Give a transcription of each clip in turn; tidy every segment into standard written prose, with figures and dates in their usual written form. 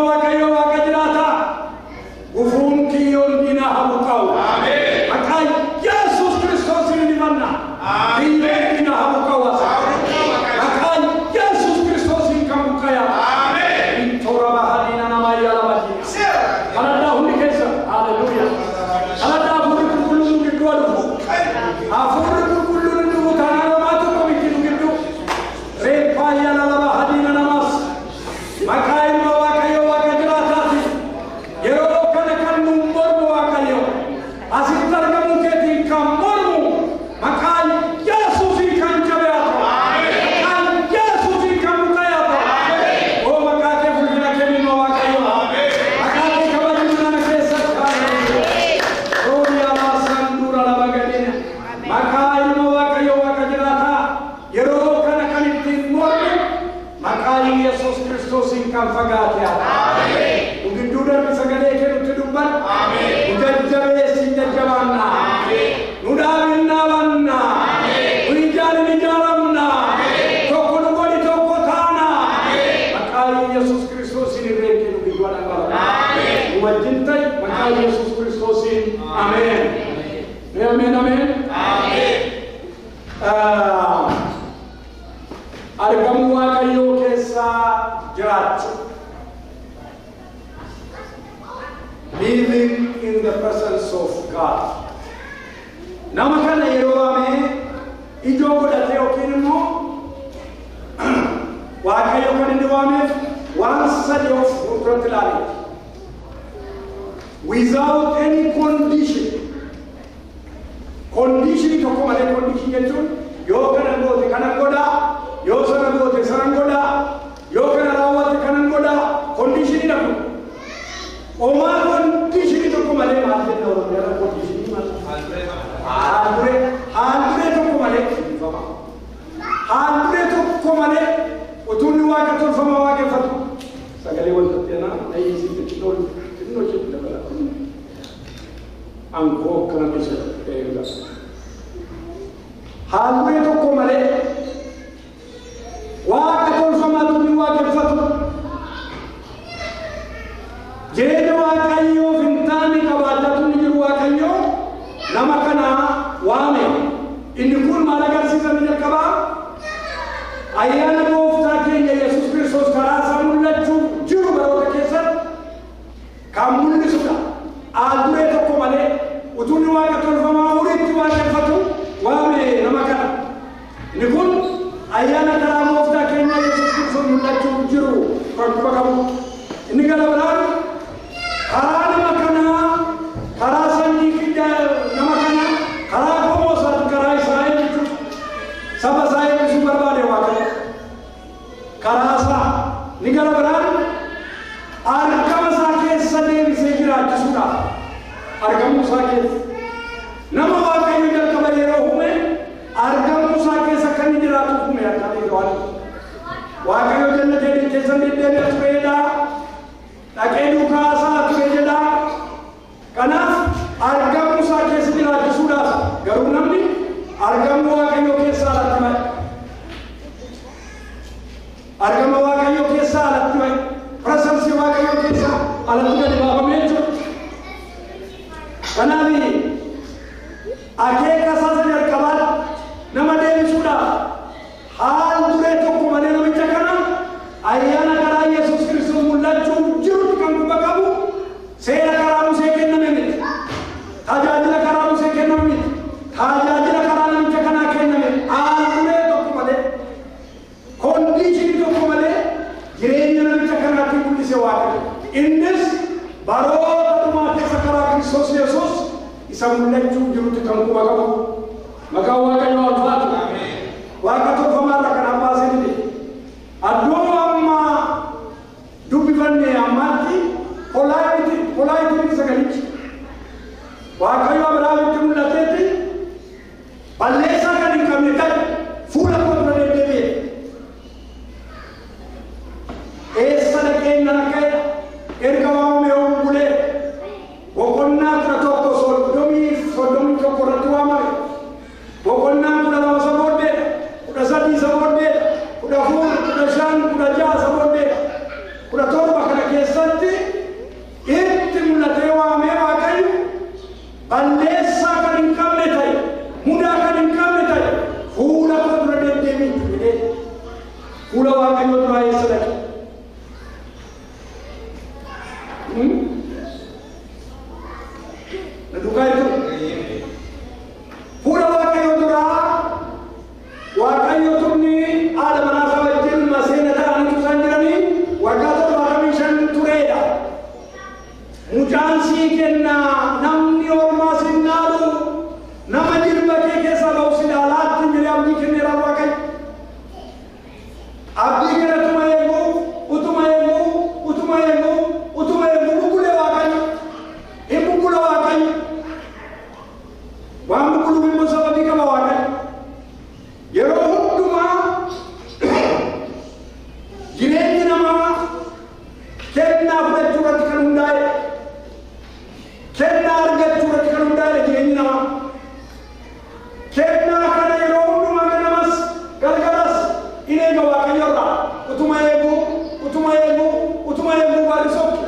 Waaqayyo Waaqa jiraataa gufuun kiyyoon diinaa haa buqqa'u. Maqaa Yesuus Kiristoosiin dibanna. Kiyyoon diinaa haa buqqa'u as. Maqaa Yesuus Kiristoosiin kan buqqa'aa. Toora bahadiina namaa yaala badiina. Kadhadhaa hundi keessa. Haleluuyaa. Kadhadhaa hafuurri qulqulluun nu gidduu haa dhufu. Hafuurri qulqulluun nu dhufu taanaan namaa tokko miti nu gidduu. Reeffaa yaala lama hadiina namaas. Maqaa ilma Waaqayyo Waaqa jiraataati. Yeroo kana kan nu mormu Waaqayyo. Asitti argamuu keetiin kan mormu maqaa Yesuusiin kan jabe haa ta'u. Maqaa Yesuusiin kan buqqa'e haa ta'u. Oo maqaa kee fulfina kenni ilma Waaqayyo. Maqaa kee kabajni mana keessatti haa Rooriyaa sanduura lama gadina. Maqaa ilma Waaqayyo Waaqa jiraataa yeroo kana kan ittiin mormu maqaa Yesuus Kiristoosiin kan fagaate haa ta'u. Nu gidduu darbi sagalee kee nutti dubbadhu. Nu jajjabeessi jajjabaanna. Nu dhaabin dhaabanna. Nu ijaarin ijaaramna. Tokko nu godhi tokko taana. Maqaa Yesuus Kiristoosiin irreen kee nu gidduu dhangala'u. Nu wajjin ta'i maqaa Yesuus Kiristoosiin. Ameen. Ameen ameen. Argamuu Waaqayyoo keessaa jiraachuu. Living in the presence of God. Nama kana yeroo waamee ijoo godhatee yookiin immoo Waaqayyo kan inni waameef waan sadi of fuulduratti ilaale. Without any condition. Condition tokko malee. Condition jechuun yoo kana goote kanan godhaa, yoo sana goote sanan godhaa, yoo kana raawwatte kanan godhaa, conditionii kun. Omaa conditionii tokko malee maal jenna Oromiyaa conditionii maal? Haal duree, haal duree tokko malee dhiifama. Haal duree tokko malee utuu inni waaqa tolfamaa waaqeffatu. Sagalee wal tatteenaa dhahiisii xixinnoo xinnoo isheetti dabala. Ankoo akkana keessa eega. Haal duree tokko malee waaqa tolfamaa inni waaqeffatu. Jireenya Waaqayyoof hin taane qabaachatu inni jiru Waaqayyoo nama kana waame. Inni kun maal agarsiisa inni jalqabaa? Ayyaana gooftaa keenya Yesuus Kiristoos karaa isaa mul'achuuf jiru baroota keessatti kan mul'isudha. Haal duree tokko malee utuu inni waaqa tolfamaa uriitti waaqeffatu waame nama kana. Inni kun ayyaana karaa gooftaa keenya Yesuus Kiristoos mul'achuuf jiru kan quba qabu. Inni gara biraan karaa nama kanaa, karaa sanyii nama kanaa, karaa qomoo isaati, karaa Israa'el jechuudha. Saba isaa eebbisuu barbaade Waaqayyo. Karaa isaa ni gara biraan argama isaa keessa deebisee jiraachisuudhaaf argamuu isaa keessa. Nama Waaqayyo jalqaba yeroo uume argamuu isaa keessa akka inni jiraatuuf uume akkamii waan. Waaqayyo jannata Eden keessa deddeebi'a tureedha. Dhaqee duukaa isaa ture jedha. Kanaaf argamuu isaa keessa jiraachisuudhaaf garuu namni argamuu Waaqayyoo keessaa alatti ba'e. Argama Waaqayyoo keessaa alatti ba'e. Presence Waaqayyoo keessaa alatti gadi baafamee jechuudha. Kanaaf akeeka isaa isa jalqabaatti nama deebisuudhaaf haal duree tokko malee namicha kana ayyaana karaa Yesuus Kiristoos mul'achuuf jirutti kan quba qabu seera karaa Musee kenname miti. Tajaajila karaa Musee kenname miti. Tajaajila karaa namicha kanaa kenname haal duree tokko malee conditionii tokko malee jireenya namicha kanaatti mul'ise Waaqayyo. Innis baroota dhumaa keessa karaa Kiristoos Yesuus isa mul'achuuf jirutti kan quba qabu. Maqaan Waaqayyoo ulfaatu. Waaqa tolfamaarra kan abbaasee dide. Addoo amma dubbifanne ammaatti polite polite miti sagalichi. Waaqayyo Abrahaamitti mul'ateetti balleessaa kan hin qabne ta'e fuula koo dura deddeebi'e. Eessa dhaqee nan akka erga waamame yoom bulee boqonnaa 11 31 irratti waamame. Boqonnaan 12 isa booddeedha. 13 isa booddeedha. 14, 15, 16 isa booddeedha. 17 kana keessatti keessatti itti mul'atee waamee Waaqayyo balleessaa kan hin qabne ta'e, mudaa kan hin qabne ta'e, fuula koo dura deddeebi'i jedhee fuula Waaqayyoo duraa eessa dhaqe? Na duukaa jirtu? Fuula Waaqayyoo duraa Waaqayyo tumni haadha manaa isaa wajjin maseena ta'anii isaan jiranii waggaa 75 tureedha. Mucaan sii kennaa, namni ormaa sin dhaalu, nama jilba kee keessaa ba'u si dhaalaatti jedhee abdii kenneera Waaqayyo. Abdii kana utuma eeguu, utuma eeguu, utuma eeguu, utuma eeguu bubbulee Waaqayyo. Hin bubbula Waaqayyo. Waan bubbuluuf immoo sababii qaba Waaqayyo. Yeroo hundumaa jireenyi namaa kennaa fudhachuu irratti kan hundaa'e, kennaa argachuu irratti kan hundaa'e jireenyi namaa. Kennaa kana yeroo hundumaa ganamas galgalas in eega Waaqayyo irraa. Utuma eeguu, utuma eeguu, utuma eeguu baadhi sokki.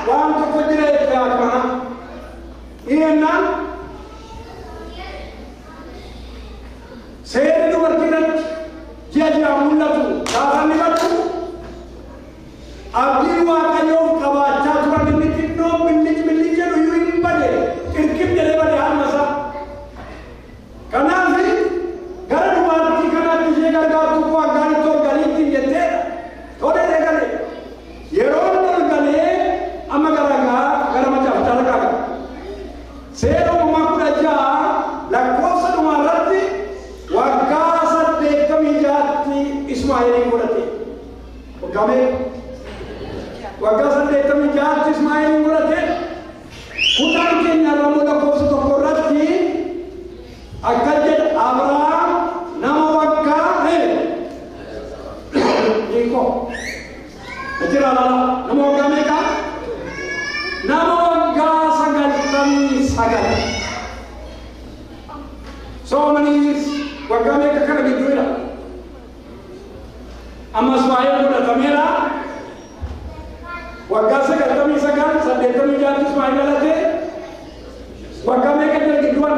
Waan tokko jira jettee haati manaa. Inni seerri dubartii irratti ji'a ji'aan mul'atu gaafa inni baddu abdiin Waaqayyoof qabaachaa turan inni xinnoo billic billic jedhu iyyuu hin bade, qirqim jedhee bade harma isaa. Kanaaf gara dubartii kanaatti ishee gargaartu koo Aggaaritti ol galiitti jetteedha. Tolee gale. Yeroo inni ol galee amma gara macaafichaa dhaqaa qaba. Seera uumamaa 16 lakkoofsa dhumaa irratti waggaa 86tti Ismaa'eeliin godhate. Waggaa meeqa? Waggaa 86tti Ismaa'eeliin godhate. Kutaan keenya irra immoo lakkoofsa 1 irratti akka jedha Abrahaam nama waggaa hiikoo. Jira lala nama waggaa meeqa? Nama waggaa 99. So many years waggaa meeqa kana gidduudha? Amma Ismaa'eel godhatameera. Waggaa 99, 86tti Ismaa'eel dhalatee waggaa meeqa jira gidduun?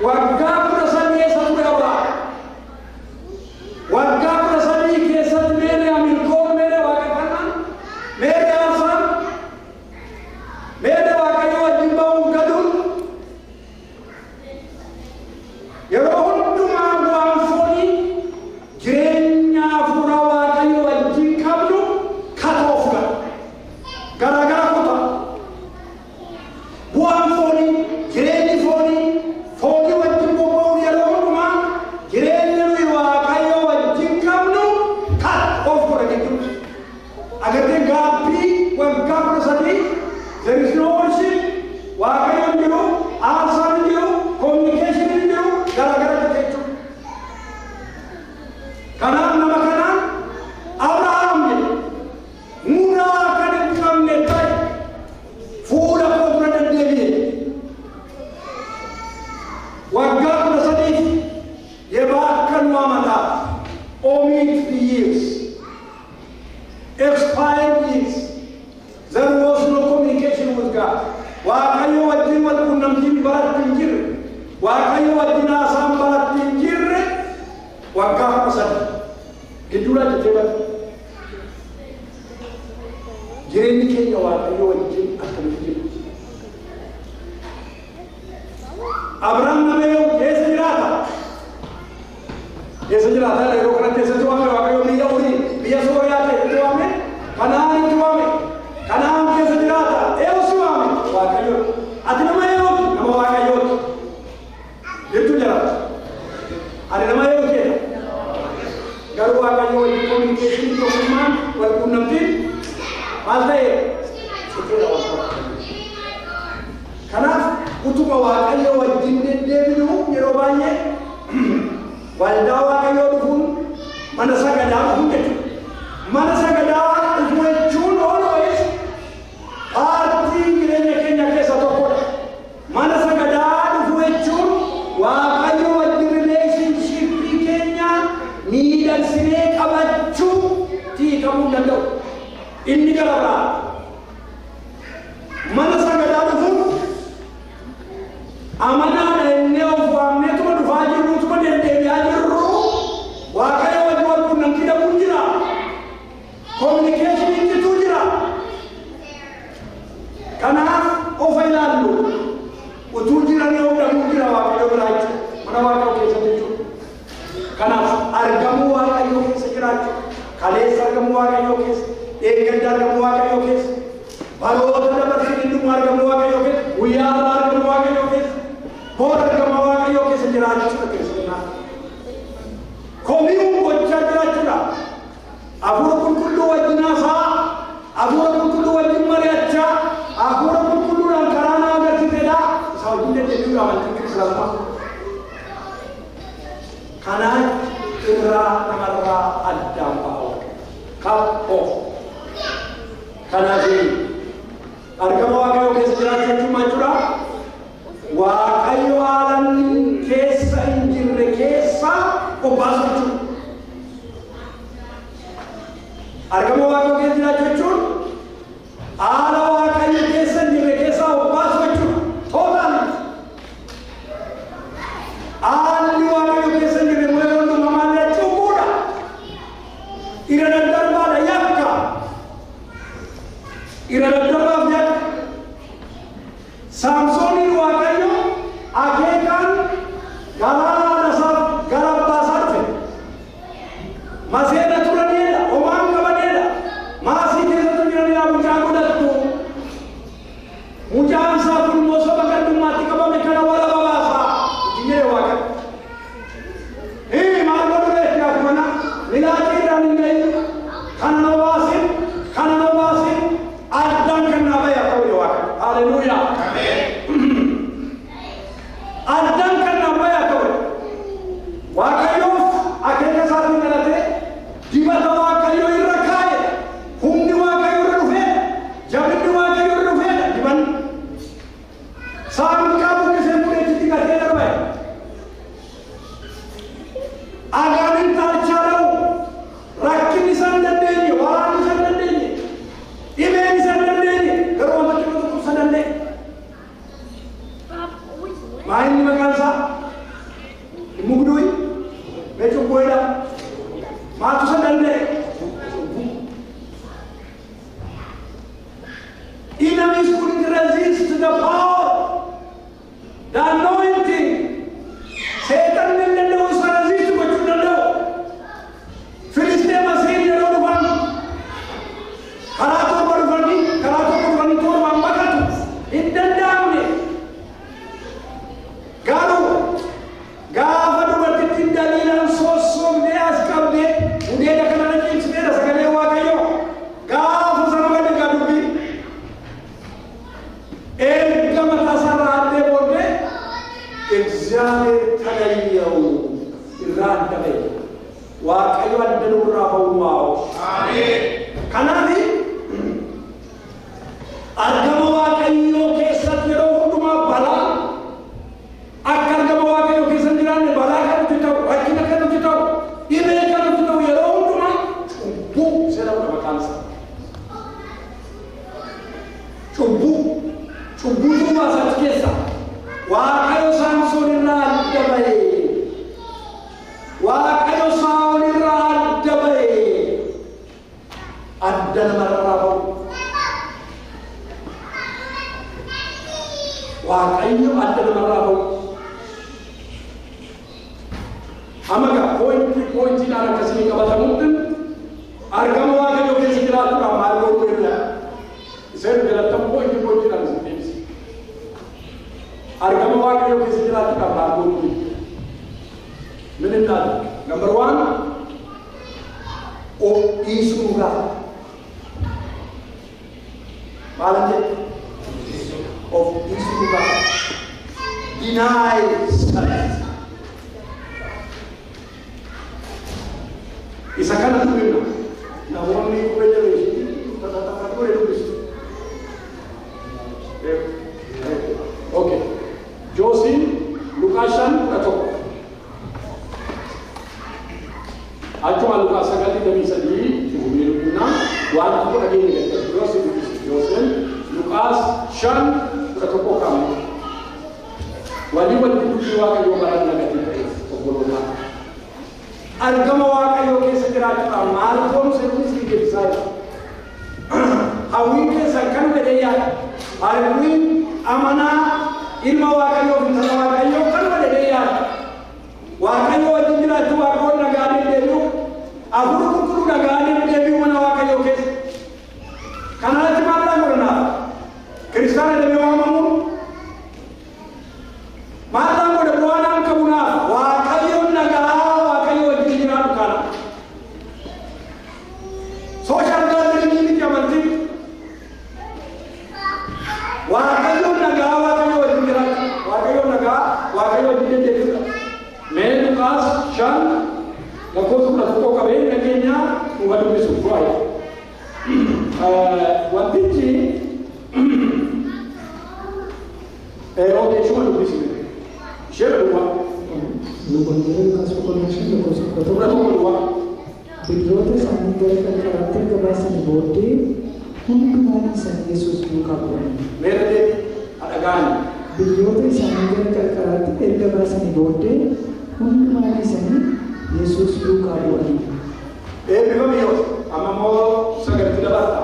Waggaa 13 eessa ture Abrahaam? Waggaa 13 keessatti meerre Amirkoon, meerre waaqeffannaan, meerre aarsaan, meerre Waaqayyo wajjin ba'uun galuun yeroo hundumaa bu'aan foonii jireenya hafuuraa Waaqayyo wajjin qabnu cut off godha. Garaagara kuta. Bu'aan foonii, jireenyi foonii, foonii wajjin bobba'uun yeroo hundumaa jireenya nuyi Waaqayyo wajjin qabnu cut off godha jechuudha. Agartee gaaffii waggaa 13 there is no worship, Waaqayyo hin jiru, aarsaan hin jiru, communication hin jiru, garaagara jechuudha. Kanaaf nama kanaan Abrahaam jedhe mudaa kan hin qabne ta'e fuula koo dura deddeebi'e. Waggaa 13 የባከኑ ዓመታት omit the years, expired years. There was no communication with God. Waaqayyo wajjin wal quunnamtiin baratti hin jirre, Waaqayyo wajjin haasaan baratti hin jirre waggaa 13 gidduudha jettee bade. Jireenyi keenya Waaqayyo wajjin akkamitti jiru? Abrahaam nama eessa jiraata? Eessa jiraata? Yeroo kanatti eessatti waame Waaqayyo? Biyya Urii, biyya Sooriyaa keessatti waame, Kanaanitti waame. Kanaan keessa jiraata. Eenyu si waame? Waaqayyo. Ati nama eenyuti? Nama Waaqayyooti. Jirtu jiraata. Ani nama eenyuti jedha. Garuu Waaqayyo wajjin communication tokkummaan wal quunnamtiin maal ta'e? Citeera waggaa. Kanaaf utuma Waaqayyo wajjin deddeebinu yeroo baay'ee waldaa Waaqayyoo dhufuun mana sagadaa dhufuun jechuudha. Mana sagadaa dhufuu jechuun always paartii jireenya keenya keessa tokkodha. Mana sagadaa dhufuu jechuun Waaqayyo wajjin relationshipii keenya miidhagsinee qabachuu hiikamuu Inni gara biraa mana sagadaa dhufuun amanaadha innee of waamneetuma dhufaa jirruutuma deddeebi'aa jirru Waaqayyo wajjin wal quunnamtii dhabuun jira. Communication cituu jira. Kanaaf ofa ilaallu utuu jiranii of dhabuun jira Waaqayyo biraa jechuudha. Mana Waaqayyoo keessa jechuudha. Kanaaf argamuu Waaqayyoo keessa jiraachuu, kaleessa argamuu Waaqayyoo keessa, deeggarda argamuu Waaqayyoo keessa, baroota dabarsine dhuma argamuu Waaqayyoo keessa, guyyaa irraa argamuu Waaqayyoo keessa, boora argamaa Waaqayyoo keessa jiraachuudha keessumaa. Komiin gochaa jiraachuudha. Hafuura qulqulluu wajjin haasaa, hafuura qulqulluu wajjin mari'achaa, hafuura qulqulluudhaan karaa nama agarsiisedha. Isa wajjin deddeebi'uudha amantiin kiristaanummaa. Kanaaf irraa namarraa addaan ba'a. Cut off. Kanaaf argama Waaqayyoo keessa jiraachuu jechuun maal jechuudha? Waaqayyo haala keessa hin jirre keessa obbaasu jechuudha. Argama Waaqayyoo keessa jiraachuu jechuun haala Waaqayyo keessa hin jirre keessa obbaasu jechuudha. Totally. Haalli Waaqayyo keessa hin jirre immoo yeroo hundumaa maal cubbuudha. Irra daddarbaadha yakka. Irra daddarbaaf yakka. Saamsooniin Waaqayyo akeekaan garaa haadha gara abbaa isaa dhufe. Maseena turaniidha, homaan qabaniidha. Maasii keessatti jiranidha mucaa godhattu. Mucaan isaa kun immoo soba gandummaatti qabame kana wala babaasa. Jedhe Waaqayyo. Maal godhu reetti ati mana milaacii irraan hin gahin kana na baasin kana na baasin addaan kan naa bahe haa ta'u jedhe Waaqayyo. Haleluuyaa. Addaan kan naa bahe haa ta'u. Waaqayyoof akeeka isaatiin dhalatee dibata Waaqayyo irra kaa'e humni Waaqayyo irra dhufee jabinni Waaqayyo irra dhufee dibanni. Saanqaa buqqisee buleetti gatee darbe. Agaanin taalchaa rakkinni isa hin dandeenye, waraanni isa hin dandeenye, dhibeen isa hin dandeenye, garuu wanta xiqqoo tokko isa danda'e. Maa inni maqaan isaa? Mugdui, mee cubbuudha. Maaltu isa danda'e? Cubbuu. Enemies couldn't resist the power, the anointing. Seexanni hin danda'u isa resist gochuu hin danda'u. Filisxeem asiin yeroo dhufan karaa torba dhufanii karaa tokko dhufanii torbaan baqatu hin danda'amne. Garuu gaafa dubartittiin daliilaan sossobdee as qabdee gudeeda kana na cimsiteedha sagalee Waaqayyoo. Gaafa sana badde gaa dubbii. Erga mataa isaarraa addee booddee እግዚአብሔር ተለየው irraa adda ba'e. Waaqayyo adda nurraa ba'uu waa'u. Kanaaf argama Waaqayyoo keessatti yeroo hundumaa balaa akka argama Waaqayyoo keessa hin jiraanne balaa kan nuti ta'u, rakkina kan nuti ta'u, dhibee kan nuti ta'u yeroo hundumaa cubbuu jedhamudha maqaan isaa. Cubbuu cubbuutu baasa achi keessa. Waaqayyo Saamsoon irraa adda ba'e. Waaqayyo Saa'ol irraa adda ba'e. Adda namarraa ba'u. Waaqayyo adda namarraa ba'u. Amma gaa poointiidhaan akkasii qabatamutti argama Waaqayyoo keessa jiraachuudhaaf maal godhuu danda'a? Iseen jalattan poointiidhaan isin deebisa. Argama Waaqayyoo keessa jiraachuudhaaf maal godhuu danda'a? ምን እናድርግ? Number one, of dhiisuu nu gaafata. Maal jedhe? Of dhiisuu nu gaafata. Deny self. Isa kana dubbifna. Namoonni qubee jabeessitii tattaaffatanii dubbistu. Okay. Joosiin Luqaas 5:11. Achuma Luqaas 9:23 fuunee dubbifna waan tokko dhageenya 5:11 kaa'ame. Walii walitti dubbii Waaqayyoo baran nagatti ta'eef obbolootaa. Argama Waaqayyoo keessa jiraachuudhaan maal goonu sirrii si deebisaa jira. Hawwiin keessan kan fedhe yaada. Hawwiin amanaa ilma Waaqayyoo fi intala Waaqayyoo kan fedhe yaada. Waaqayyoo wajjin jiraachuu Waaqayyoon nagaa deddeebi'u, hafuura qulqulluu nagaa deddeebi'u mana Waaqayyoo keessa. Kanaatti maal dhaan godhanaaf? Kiristaana jedhamee waamamuun maal dhaan godhe bu'aa naan qabu naaf? Waaqayyoon nagaa Waaqayyoo wajjin jiraatu kana. Social gathering miti amantiin. Waaqayyoon nagaa Waaqayyoo wajjin jiraatu. Waaqayyoon nagaa Waaqayyoo wajjin deddeebi'udha. Mee Luqaas 5:11 qabee nageenya nu dubbisu bu'aa. Wantichi odeessuma dubbisne. Ishee duwwaa. Wangeela Luqaas boqonnaa 5:11. 11 duwwaa. Bidiroota isaanii gara qarqaraatti erga baasanii booddee hundumaan isaanii Yesuus duukaa bu'an. Meera deebi dhagaani. Bidiroota isaanii gara qarqaraatti erga baasanii booddee hundumaan isaanii Yesuus duukaa bu'an. Eebbifame yoo amma immoo sagalitti dabarta.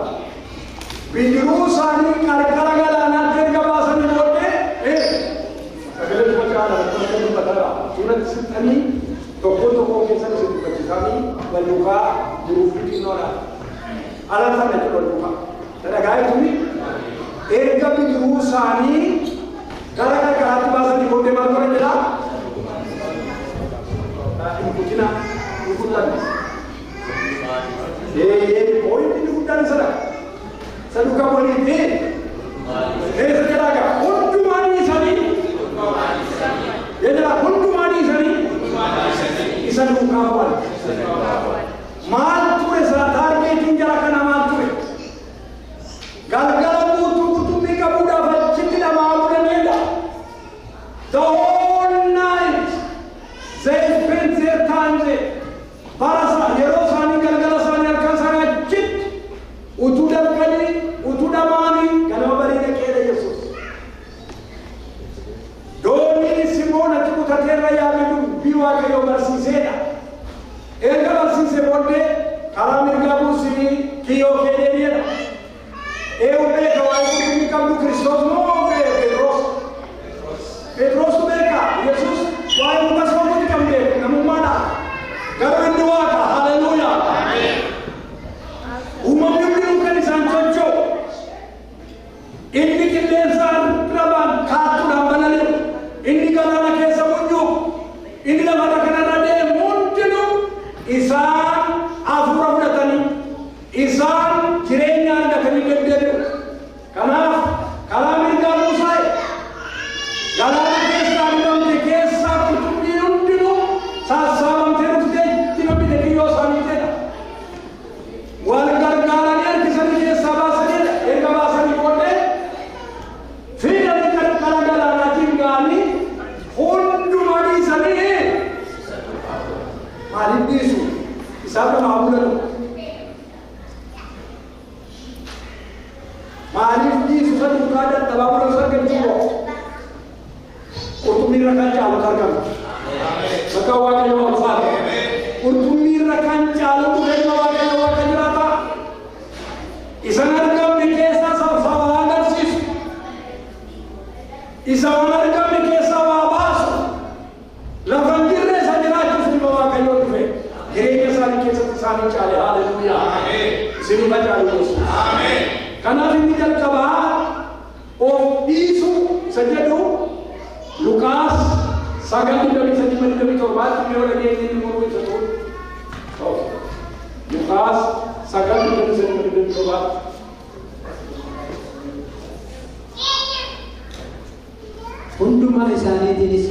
Bidiruu isaanii qarqara galaanaatti erga baasanii booddee sagalee dubbachaa jira dubbataa suuratti siqanii tokko tokko keessan isin dubbachiisanii wal duukaa jiruuf xinnoodha. Ala sana jechuudha wal duukaa. Dhagaa'ee tuni erga bidiruu isaanii gara qarqaraatti baasanii booddee maal godhan jedhaa? Hin kutina, hin kutanne. Pointi inni guddaan isa dha. Isa duukaa bu'anii eessa jedhaa gaa? Hundumaa dhiisanii. Jedhaa hundumaa dhiisanii isa duukaa bu'an. Maal ture sana targetiin jara kana maal ture? Galgala guutuu qurxummii qabuudhaaf achitti dhamaa bulanidha. The whole night they spent their time there. Bara yeroo isaanii galgala isaanii halkan isaanii achitti utuu dalganii utuu dhamaanii ganama barii dhaqeedha Yesuus. Dooniin Simoon achi kutateerra yaabee dubbii Waaqayyoo barsiiseedha. Erga barsiisee booddee karaa mirgaa buusii kiyyoo kee deebi'eedha. Eewu beeka waa'ee qurxummii qabdu Kiristoos moo Phexros? Phexrostu beeka. Yesuus waa'ee muka soomutti kan beeku namummaadha. Garuu inni Waaqa. Haleluuyaa. Uumamni hundinuu kan isaan socho'u. Inni qilleensaan rabaan kaattuudhaan balali'u. Inni galaana keessa munyuuqu. Inni lafarra kanarra deemu hundinuu isaan hafuura fudhatanii isaan jireenya argatanii deddeebi'u. Kanaaf karaa mirgaa buusaa galaana keessaa hidhamte keessaa qurxummiin hundinuu sassaabamtee dhuftee itti namni kiyyoo isaanii jedha. Wal gargaaranii harkisanii keessaa baasanidha. Erga baasanii booddee fiidanii qarqara galaanaatiin ga'anii hundumaa dhiisanii maaliif dhiisu? Isaan namaa bulanu. Maaliif dhiisu? Isa duukaa dadhabaa bulan isa argachuu qurxummiirra kan caalu argama. Maqaan Waaqayyoo ulfaata. Qurxummiirra kan caalu dhufeenya Waaqayyoo Waaqa jiraata. Isan argamne keessaa sabaa agarsiisu. Isa waan argamne keessaa waa baasu. Lafa hin jirre isa jiraachuuf ilma Waaqayyoo dhufe. Jireenya isaanii keessatti isaanii caale. Haleluuyaa. Isiniif caalu Yesuus. Kanaaf inni jalqabaa of dhiisuu isa jedhu Luqaas 9:23-27 yoo dhageenye inni mormuu isa ta'u. Luqaas 9:23-27. Hundumaa isaaniitiinis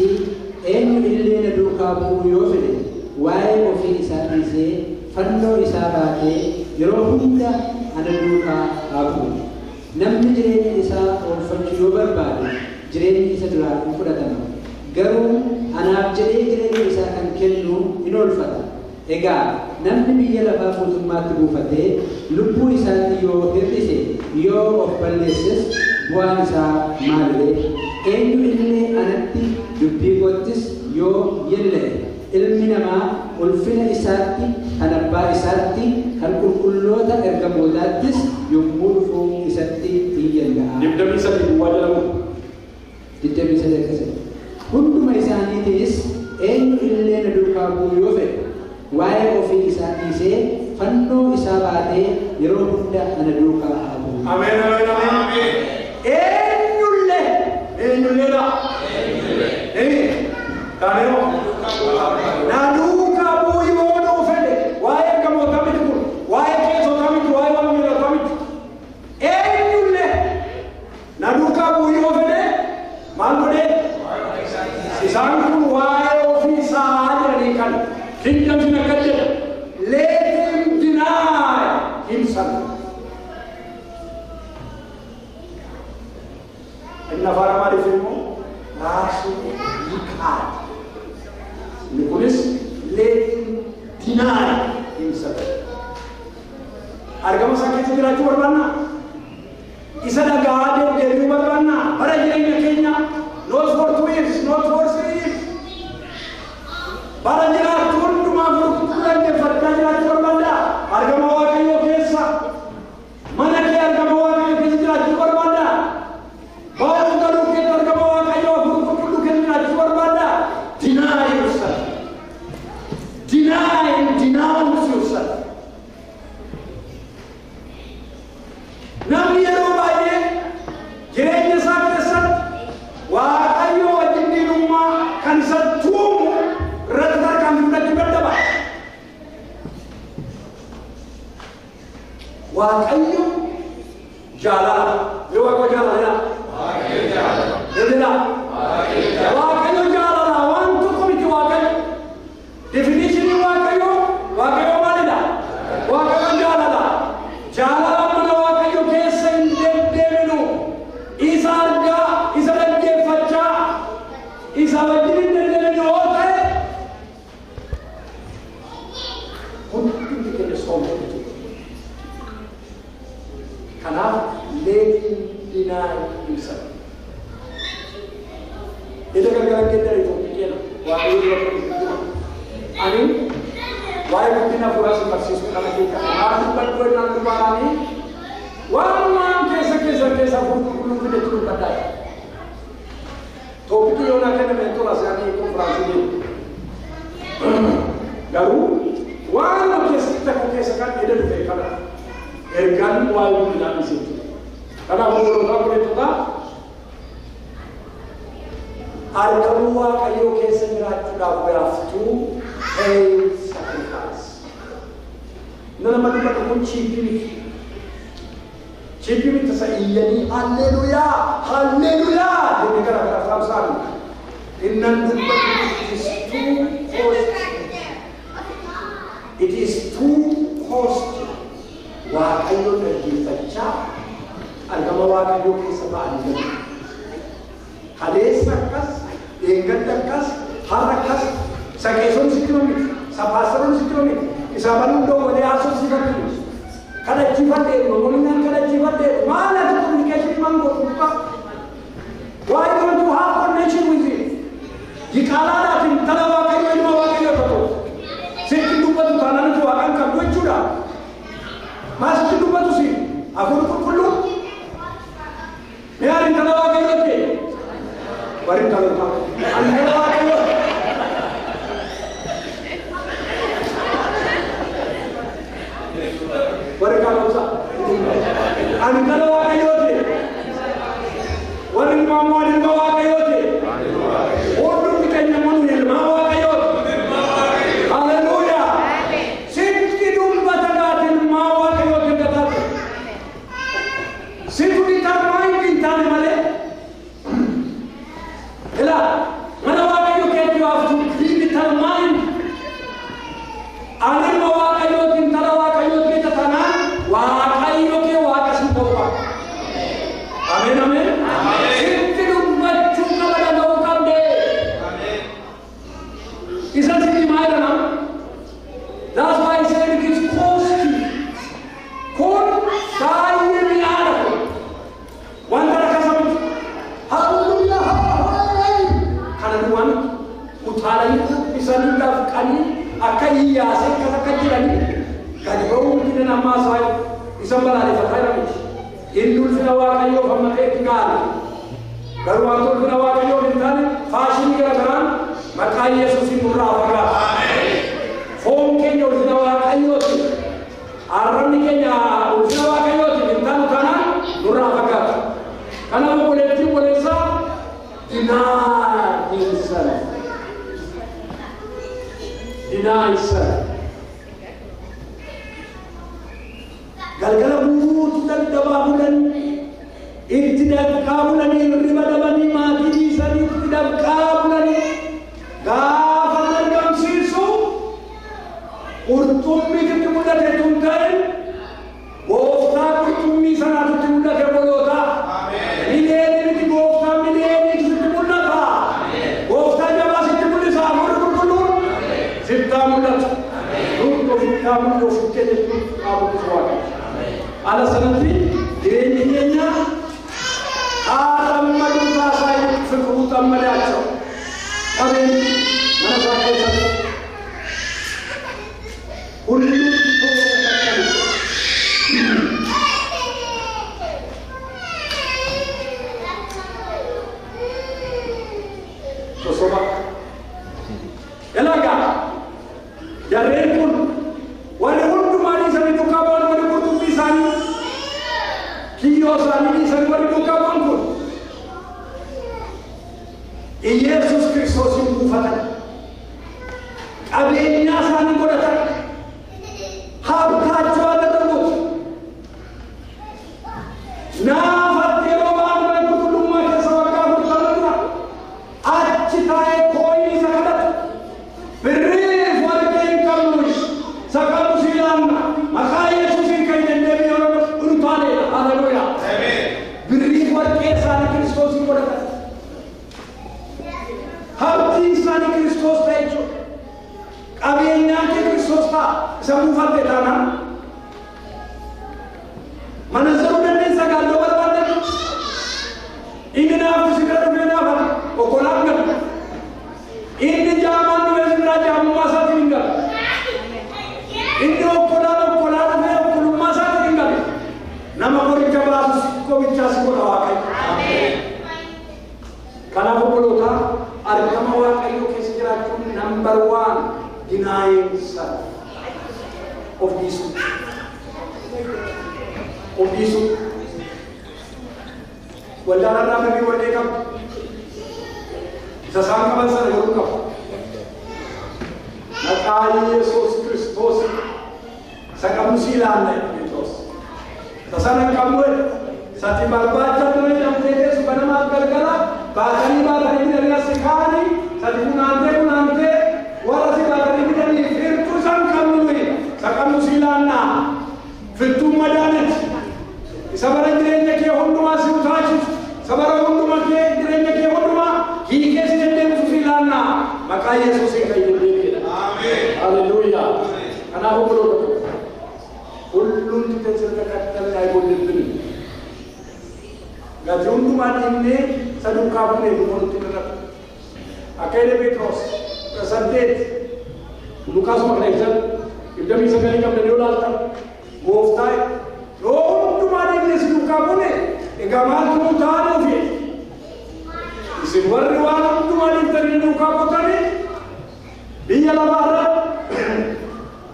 eenyu illee na duukaa bu'uu yoo fedhe waa'ee ofii isaa dhiisee fannoo isaa baatee yeroo hunda ana duukaa haa bu'u. Namni jireenya isaa oolfachuu yoo barbaade jireenyi isa duraa hin fudhatama. Garuu anaaf jedhee jireenya isaa kan kennu in oolfata. Egaa namni biyya lafaa guutummaatti buufatee lubbuu isaatti yoo hir'ise yoo of balleesses Bu'aan isaa maaliree? Eenyu illee anatti dubbii koottis yoo yeella'e ilmi namaa ulfina isaatti kan abbaa isaatti kan qulqulloota ergamootaattis yommuu dhufu isatti in yeella'a. 23 duwwaa jedhamu. 23 akkasii. Hunduma isaaniitiinis eenyu illee na duukaa bu'uu yoo fedhe waa'ee ofii isaa dhiisee fannoo isaa baatee yeroo hunda ana duukaa haa bu'u. Ameen, ameen, ameen. Eenyullee, eenyulleedha. Taaneeroo. Na duukaa bu'uu yoo fedhe waa'ee ergamootaa miti kun, waa'ee qeesotaa miti, waa'ee wangeelotaa miti. Eenyullee na duukaa bu'uu yoo fedhe maal godhee? Isaan kun waa'ee ofii isaa jedhanii kan King James akkas jedha. Let him deny himself. Inni afaan Amaariffaa immoo ራሱን ይካድ. Inni kunis let him deny himself. Argama isaa keessa jiraachuu barbaannaa? Isa dhagaa deddeebi'uu barbaannaa? Bara jireenya keenya not for 2 years, not for 3 years. Bara jiraattu hundumaa furtuu dhaggeeffachaa jiraachuu barbaaddaa? Argama Waaqayyoo keessa mana kee argama Waaqayyoo keessa jiraachuu barbaaddaa? Ba'uu galuu keessa argama Waaqayyoo furtuu qulqulluu keessa jiraachuu barbaaddaa? Deny yourself. Deny and denounce yourself. Namni yeroo baay'ee jireenya isaa keessatti Waaqayyo wajjin diinummaa kan isa tuumu irratti tarkaanfii fudhachuu dadhaba. Waaqayyo jaalala. Yoo Waaqayyo jaalala jedhaa. Jedhaa. Waaqayyo jaalala waan tokko miti Waaqayyo. Definition Waaqayyo, Waaqayyo maalidha? Waaqayyo jaalala. Jaalala mana Waaqayyo keessa hin deddeebinu. Isa argaa, isa dhaggeeffachaa, isa wajjin hin deddeebinu yoo ta'e hundumti keenya soomuu jechuudha. Kanaaf let him deny himself. Ida gargara geddara Itoophiyaa Waaqayyo dura kan ani waa'ee guddina hafuuraa si barsiisuu kana keessa maal dubbadhu jennaan dubbaanii waan waan keessa keessa keessa qulqulluu fidetti dubbadhaa. Topic yoo naa kenname tola isaanii konfiraansii deemu. Garuu waan keessatti takka keessa kan eda dhufe kana ergaan waa'ee guddinaa dhiisee. Kanaaf obboloota godhettotaa argamuu Waaqayyoo keessa jiraachuudhaaf we have to pay sacrifice. Nama dubbatu kun cheap miti. Cheap miti isa iyyanii halleluyaa halleluyaa jennee gara gara faamsaan. Innan dubbatu it is too costly. It is too costly. Waaqayyo dhaggeeffachaa argama Waaqayyoo keessa ba'anii jiru. Kaleessa akkas, eeggadda akkas, har'a akkas, isa qeessoon sitti miti, isa paasteroon sitti miti, isa baluun dhoowwalee haasoo si fakkiisu. Kadhachiifadhee, namoonni kadhachiifadhee, maal ati communication maan godhu dubbaa? Why don't you have connection with him? Diqaalaadhaatiin intala Waaqayyoo ilma Waaqayyoo tokko. Sitti dubbatu taanaan nuti Waaqaan qabdu jechuudha. Maa sitti dubbatu si? Hafuurri qulqulluu? Mee ani intala Waaqayyoo ta'e? Warri intaloota. Ani intala Waaqayyoo. Warri kaanota. Ani intala Waaqayyoo ta'e. Warri ilmaa immoo ani ilma Waaqayyoo ta'e. Hundumti keenya immoo nu ilmaa Waaqayyoo. Haleluuyaa. Sitti dubbata gaati ilmaa Waaqayyoo erga taate. Situ determined hin taane malee. Ilaa mana Waaqayyoo keetti you have to be determined. Ani ilma Waaqayyooti intala Waaqayyooti keessa taanaan Waaqayyo kee Waaqa si ta'uu. Ameen, ameen. Sitti dubbachuu qaba dhaga'uu qabdee. Isa sitti himaa jedhama. That's why he said it is costly. Kun baay'ee mi'aadha kun. Wanta rakkasa liqimsanii dafqanii akka iyyaasee akkas akka jedhanii gadi ba'uu didan ammaa isaa isa balaaleffataa jira miti. Inni ulfina Waaqayyoof amma ta'etti gaala. Garuu wanti ulfina Waaqayyoof hin taane faashinii gara garaan maqaa Yesuusiin nurraa fagaata. Foon keenya ulfina Waaqayyooti. Arrabni keenya ulfina Waaqayyooti hin taanu taanaan nurraa fagaata. Kanaaf obboleettiin obboleessaa deny himself. Deny self. Galgala guutuu dadhabaa bulanii itti danqaa bulanii hirriba dhabanii maatii dhiisanii itti danqaa bulanii gaafa argamsiisu qurxummii itti mul'ate tun ta'e gooftaa qurxummii sanaatu itti mul'ate bolootaa. Miliyoonii miti gooftaa miliyoonii sitti mul'ata. Gooftaa jabaa sitti mul'isa hafuurri qulqulluun sittaa mul'ata. Nuti ofittaa mul'atu ofitti jechuun qaama Waaqayyo. Ala sanatti jireenyi keenya haadhammaduu taasaa fiqiruu xammadaachoo qabeenyi mana isaa keessatti ሁሉም sosoba elaga jarreen kun warri hundumaa dhiisanii duukaa bu'an warri qurxummii isaanii kiyyoo isaanii dhiisanii warri duukaa bu'an kun Iyeesus Kiristoosin buufatan qabeenyaa isaanii godhatan ሀብታቸው አደረጉት። ናፈት yeroo ba'an mana qulqullummaa keessa waggaa 40 dura achi taa'ee kooyii isa kadhatu. Birriif warqee hin qabnu isa qabnu si ilaanna maqaa Yesuusiin kan jennee yeroo nu taaneedha. Haleluuyaa. Birriif warqee isaanii Kiristoosiin godhatan. Habtiin isaanii Kiristoos ta'e jechuudha. Qabeenyaan kee Kiristoos ta'a. Isa buufatte taanaan mana zaruu dandeessa gaalloo barbaadde inni naaftu si bira dhufee naafata okkolaan galu inni jaamaan dhufee si biraa jaamummaa isaatiin hin galu inni okkolaan okkolaa dhufee okkolummaa isaatiin hin galu nama qoricha baasus qobichaa si godha Waaqayyo. Kanaaf obbolootaa argama Waaqayyoo keessa jiraachuun number 1 denying self. Of dhiisuu. Of dhiisuu. Waldaan irraa birrii warqee qabu. Isa isaan qaban sana garuu qabu. Maqaa Yesuus Kiristoos isa qabnu si ilaalla Phexros. Isa sana hin qabnu jedhe. Sati barbaacha dura hidhamtee teessu ganamaaf galgala baatanii baatanii fidanii as kaa'anii sati funaantee funaantee warra si baatanii fidanii firtuu isaan qabnu nuyi. Isa qabnu si ilaalla. Firtuun madaaniti. Isa bara jireenya kee hundumaa si utaachisu. Isa bara hundumaa kee jireenya kee hundumaa hiikee si deddeebisu si ilaalla. Maqaa Yesuusiin kan jedhamedha. Haleluuyaa. Kanaaf obboloota ሁሉም ትተን ስለተከተልን አይጎልብንም። Gatii hundumaa dhiibnee isa duukaa buunee nutti irratti. Akka jedhe Phexros 18 Lukaasuma kana ibsan 29 qabdanii yoo ilaaltan gooftaa yoo hundumaa dhiibnee si duukaa buune egaa maaltu nu taanuufi isin warri waan hundumaa dhiibtanii duukaa buutanii biyya lafaarra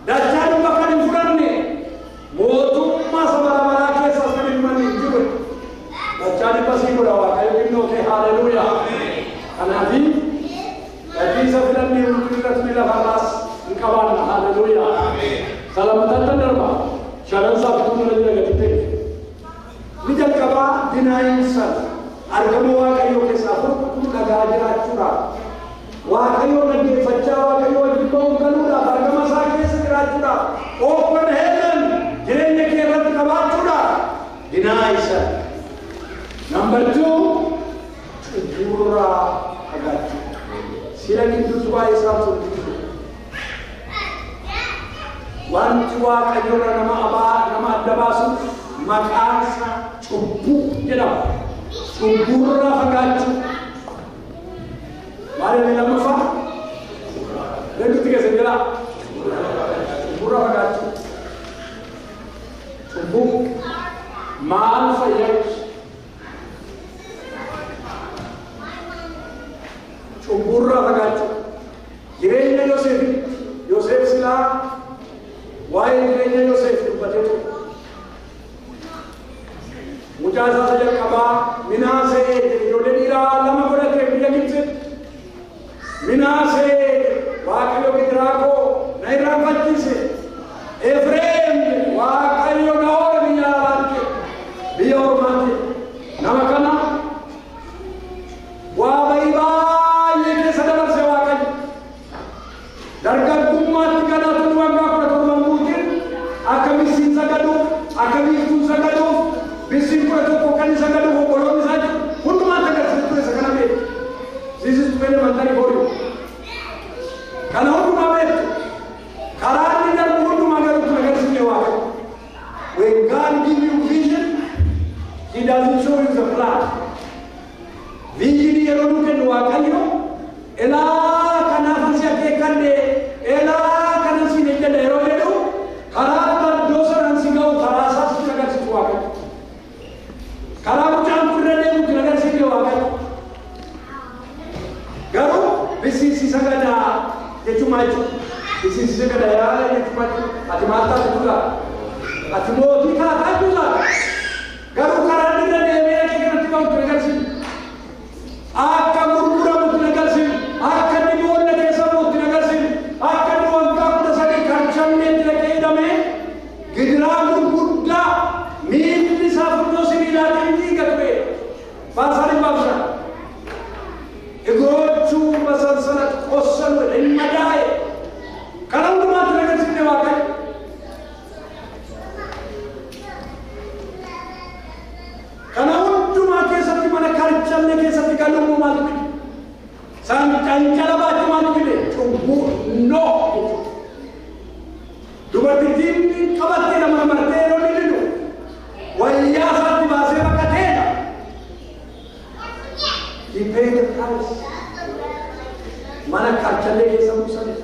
dachaa dhibba kan hin fudhanne mootummaa saba baraa keessaas kan hin manne hin jiru. Dachaa dhibba sii godha Waaqayyo xinnoo ta'e. Haleluuyaa. Kanaafi gatii isa filannee nuti irratti lafarraas hin qabaanna. Haleluuyaa. Salamataatti darba shanan isaa fituun irra jira gatii ta'e. Ni jalqabaa denying self argama Waaqayyoo keessaa furtuu dhagaa jiraachuudhaaf Waaqayyoo dhaggeeffachaa Waaqayyoo wajjin ba'uun galuudhaaf argama isaa keessa jiraachuudhaaf open heaven jireenya kee irratti qabaachuudhaaf deny self. Number 2 cubburraa fagaachuu. Sila gidduutti waa'ee isaa tolchu. Wanti Waaqayyoorra nama abaa nama adda baasu maqaan isaa cubbuu jedhama. Cubburraa fagaachuu. Maal inni lammaffaa? Meedha cubburraa fagaachuu. Cubbuu maal fayyadu? Cubburraa fagaachuu. Jireenya Yoseef, Yoseef silaa waa'ee jireenya Yoseef dubbatee ture. Mucaa isaa jalqabaa Minaasee ijoollee dhiiraa lama godhatee biyya Gibxitti. Minaasee Waaqayyo gidiraa koo na irraanfachiise. Efreem Waaqayyo na oole biyya alaatti, biyya ormaatti. Nama kana waa bayii baay'ee keessa dabarse Waaqayyo. Dargaggummaatti ganaatu waggaa 17 guutiin akka missiin sagaduuf, akka biiftuun sagaduuf, bissiin 11 kan sagaduuf obboloonni isaa jiru hundumaatti agarsiisa ture isa kana beektu. This is elementary for you. Kana hundumaa beektu. Karaa inni darbu hundumaa garuu tun agarsiifne Waaqayyo. When God give you vision, He doesn't show you the plan. Vision yeroo nu kennu Waaqayyo, elaa kanaaf si akeekkanne, elaa kana si jedhe yeroo jedhu, karaa iddoo sanaan si ga'u karaa isaa si agarsiisu Waaqayyo. Karaa mucaan kun irra deemu tun agarsiifne Waaqayyo. Garuu bisiisi sagadaa jechuun maal jechuudha? Bisiisi sagadaa yaala jechuun maal jechuudha? Ati maal taate jechuudha? Ati mootii taataa jechuudha? Garuu karaa irra deemee dhaqee kanatti ba'u tun agarsiifne. Akka gurguramu tun agarsiifne. Akka inni boolla keessa bu'u tun agarsiifne. Akka inni waggaa 13 karchalleetti dhaqee hidhamee gidiraa gurguddaa miilli isaa funyoo sibiilaatiin dhiiga ture. Faarsaa 105. እግሮቹ በሰንሰለት ቆሰሉ፣ እመዳይ kana hundumaatti agarsiifne Waaqayyo. Kana hundumaa keessatti mana karchallee keessatti galumuu maaltu fide? San cancala baachuu maaltu fide? Cubbuu no. Dubartittiin qabattee nama martee yeroo inni didu wayyaa isaatti baasee baqateedha. He paid the price. Mana karchallee keessa buusanii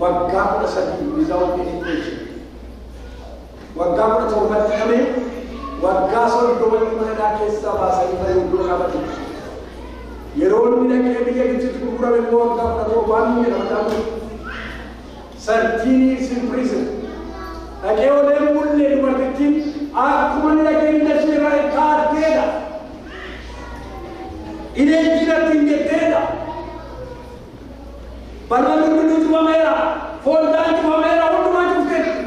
waggaa 13 without any question. Waggaa 17tti qabee waggaa 30tti mana hidhaa keessaa baasanii fayyuu dura qabate. Yeroo inni dhaqee biyya Gibxitti gurgurame immoo waggaa 17 jedhama taa'u. 13 years in prison. Dhaqee olee mullee dubartittiin akkuma inni dhaqee miila ishee irraa kaatteedha. Ileenji irratti hin jetteedha. Balballi hundinuu cufameera. Foddaan cufameera. Hundumaa cufteetti.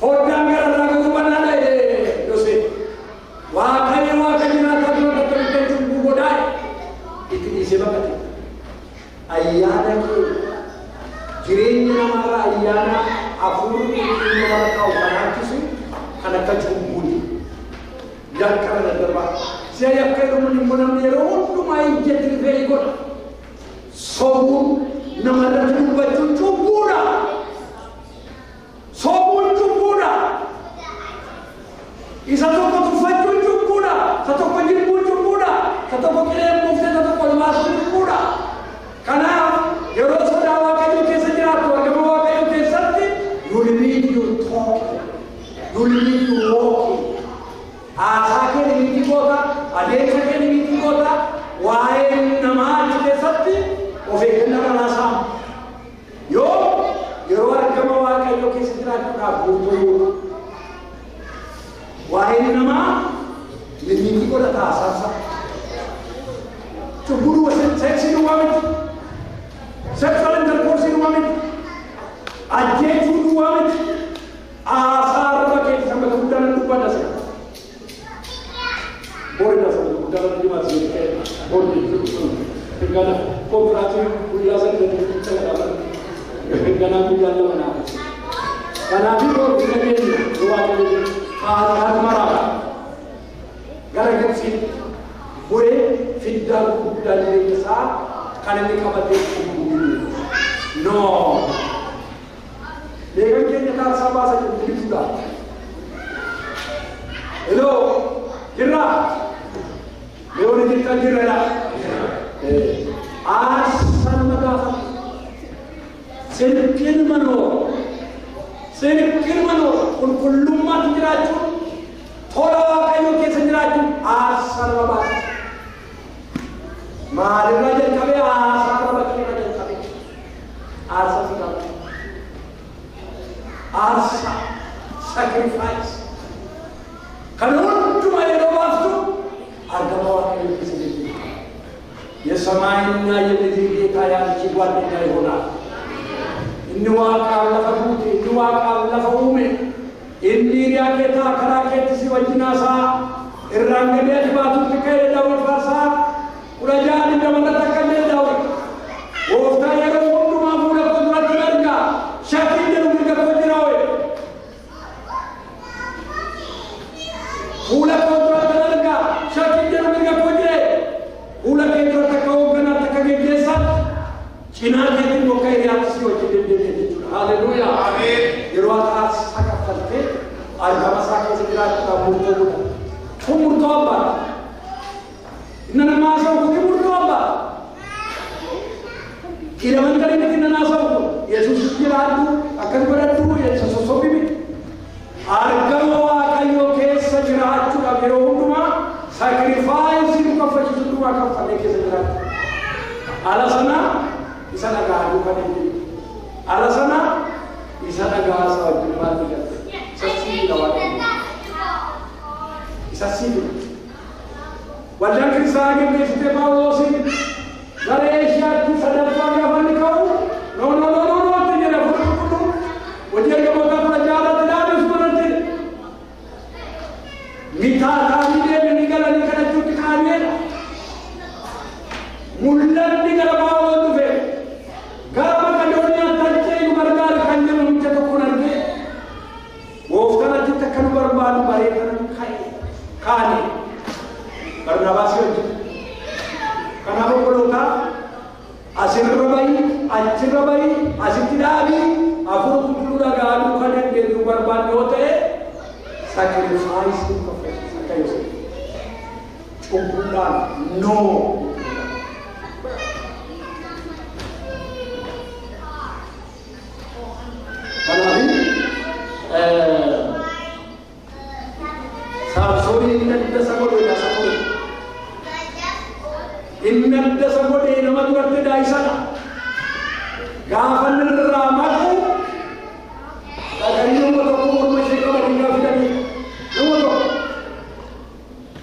Foddaan gararraa garuu banaadha Yoseef. Waaqayyo Waaqa jiraataa dura bakka cubbuu godhaa itti dhiisee baqate. Ayyaana kee jireenya namaarraa ayyaana hafuurri qulqulluun namarra kaa'u kan harkisu kan akka cubbuuti. Yakka kana darbaa. Si'a yakka yeroo immoo namni yeroo hundumaa ijjatti rifee godha. Sobuun namarratti dubbachuun cubbuudha. Sobuun cubbuudha. Isa tokko tuffachuun cubbuudha. Isa tokko jibbuun cubbuudha. Isa tokko qileen buuftee isa tokko ol baasuun cubbuudha. Kanaaf yeroo sodaa Waaqayyoo keessa jiraattu argama Waaqayyoo keessatti you limit your talk, you limit your walking. Haasaa kee limitii goota, adeemsa kee limitii goota, waa'ee namaa achi keessatti of eeggannaa kanaa yoo yeroo argama Waaqayyoo keessa jiraachuudhaaf guutuu waa'een namaa limitii godhata haasaansa. Cubbuu duwwa seeksii duwwaa miti. Sexual intercourse duwwaa miti. Ajjeechuu duwwaa miti. Haasaa arraba keessa sanbata guddaa nan dubbadha sana. Boorina sanbata guddaa nan dibaas boorni gana konfiraansii guyyaa sana gana gana guyyaa lama naa. Kanaafii boorni nageenya Waaqayyo haasaa maraadha. Gara Gibxii bu'ee fiddaa gurguddaa jireenya isaa kan inni qabatee cubbuu. No. Meeqan keenya taarsaa baasa cubbuu bituudha. Hello, jirra? Mee warri jirtan jirra? Aarsaa nama gaafata. ጽድቅን መኖር ጽድቅን መኖር qulqullummaatti jiraachuun tola Waaqayyoo keessa jiraachuun aarsaa nama baasa. Maalirraa jalqabee aarsaa nama irraa jalqabee aarsaa si qaba. Aarsaa sacrifice kan hundumaa yeroo baaftu argama Waaqayyoo keessa jirti. የሰማይና የምድር ጌታ ያንቺ ጓደኛ ይሆናል። Inni waaqaaf lafa guute, inni waaqaaf lafa uume, inni hiriyaa kee ta'a, karaa keetti si wajjin haasa'a. Irraan gadee ati baatutti ka'ee Daawit faarsaa 16:20 akka jedhe Daawit. Gooftaa yeroo hundumaa fuula koo duratti na arga, shakkiin jedhu mirga koo jira hoye. Fuula koo duratti na arga, shakkiin jedhu mirga koo jire. Fuula kee duratti akka hoogganaatti akka geggeessaatti cinaa keetti immoo akka hiriyaatti si wajjin deddeebi'e jechuudha. Haleluuyaa. Yeroo ati aarsaa kaffaltee argama isaa keessa jiraachuudhaaf murtoo godha. Kun murtoo abbaadha. Inni nama haasa'u kun murtoo abbaadha. Elementary miti inni haasa'u kun Yesuus jiraadhu akkas godhadhu Yesuus sossobii miti. Argama Waaqayyoo keessa jiraachuudhaaf yeroo hundumaa sacrifice nu kaffalchiisu hundumaa kaffallee keessa jiraachuu. Ala sana isa dhagaa duukaa deemte. Ala sana isa dhagaa isa wajjin maaltu galte. Isa siidha Waaqayyo. Isa siidha. Waldaan kiristaanaa geggeessitee Phaawulosiin gara Eeshiyaatti sadaffaa gaafa inni ka'u no no no no no itti jedhe Hafuurri Qulqulluun hojii ergamootaa 16 irratti ilaaluus godhatti. Mitaataanii deemanii galanii kadhachuutti ka'aniidha. Mul'anni gara Phaawulos dhufe gara Maqedooniyaatti achee nu gargaari kan jedhu namicha tokkoon argee gooftaan achitti akka nu barbaadu bareedan ka'e kaane Barnaabaas wajjin. Kanaaf obboloota asirra bahi achirra bahi asitti dhaabii Hafuura Qulqulluu dhagaa duukaa deddeebi'uu barbaadne yoo ta'e sacrifice nu kaffalchiisa akka Yoseef. Cubbuudhaan no. Kanaaf Saamsoon inni adda isa godhe isa godhe. Inni adda isa godhe nama duratti daa'isadha. Gaafa inni irraa maqu dhaganii nama tokko morma ishee qabanii gaafa fidanii nama tokko.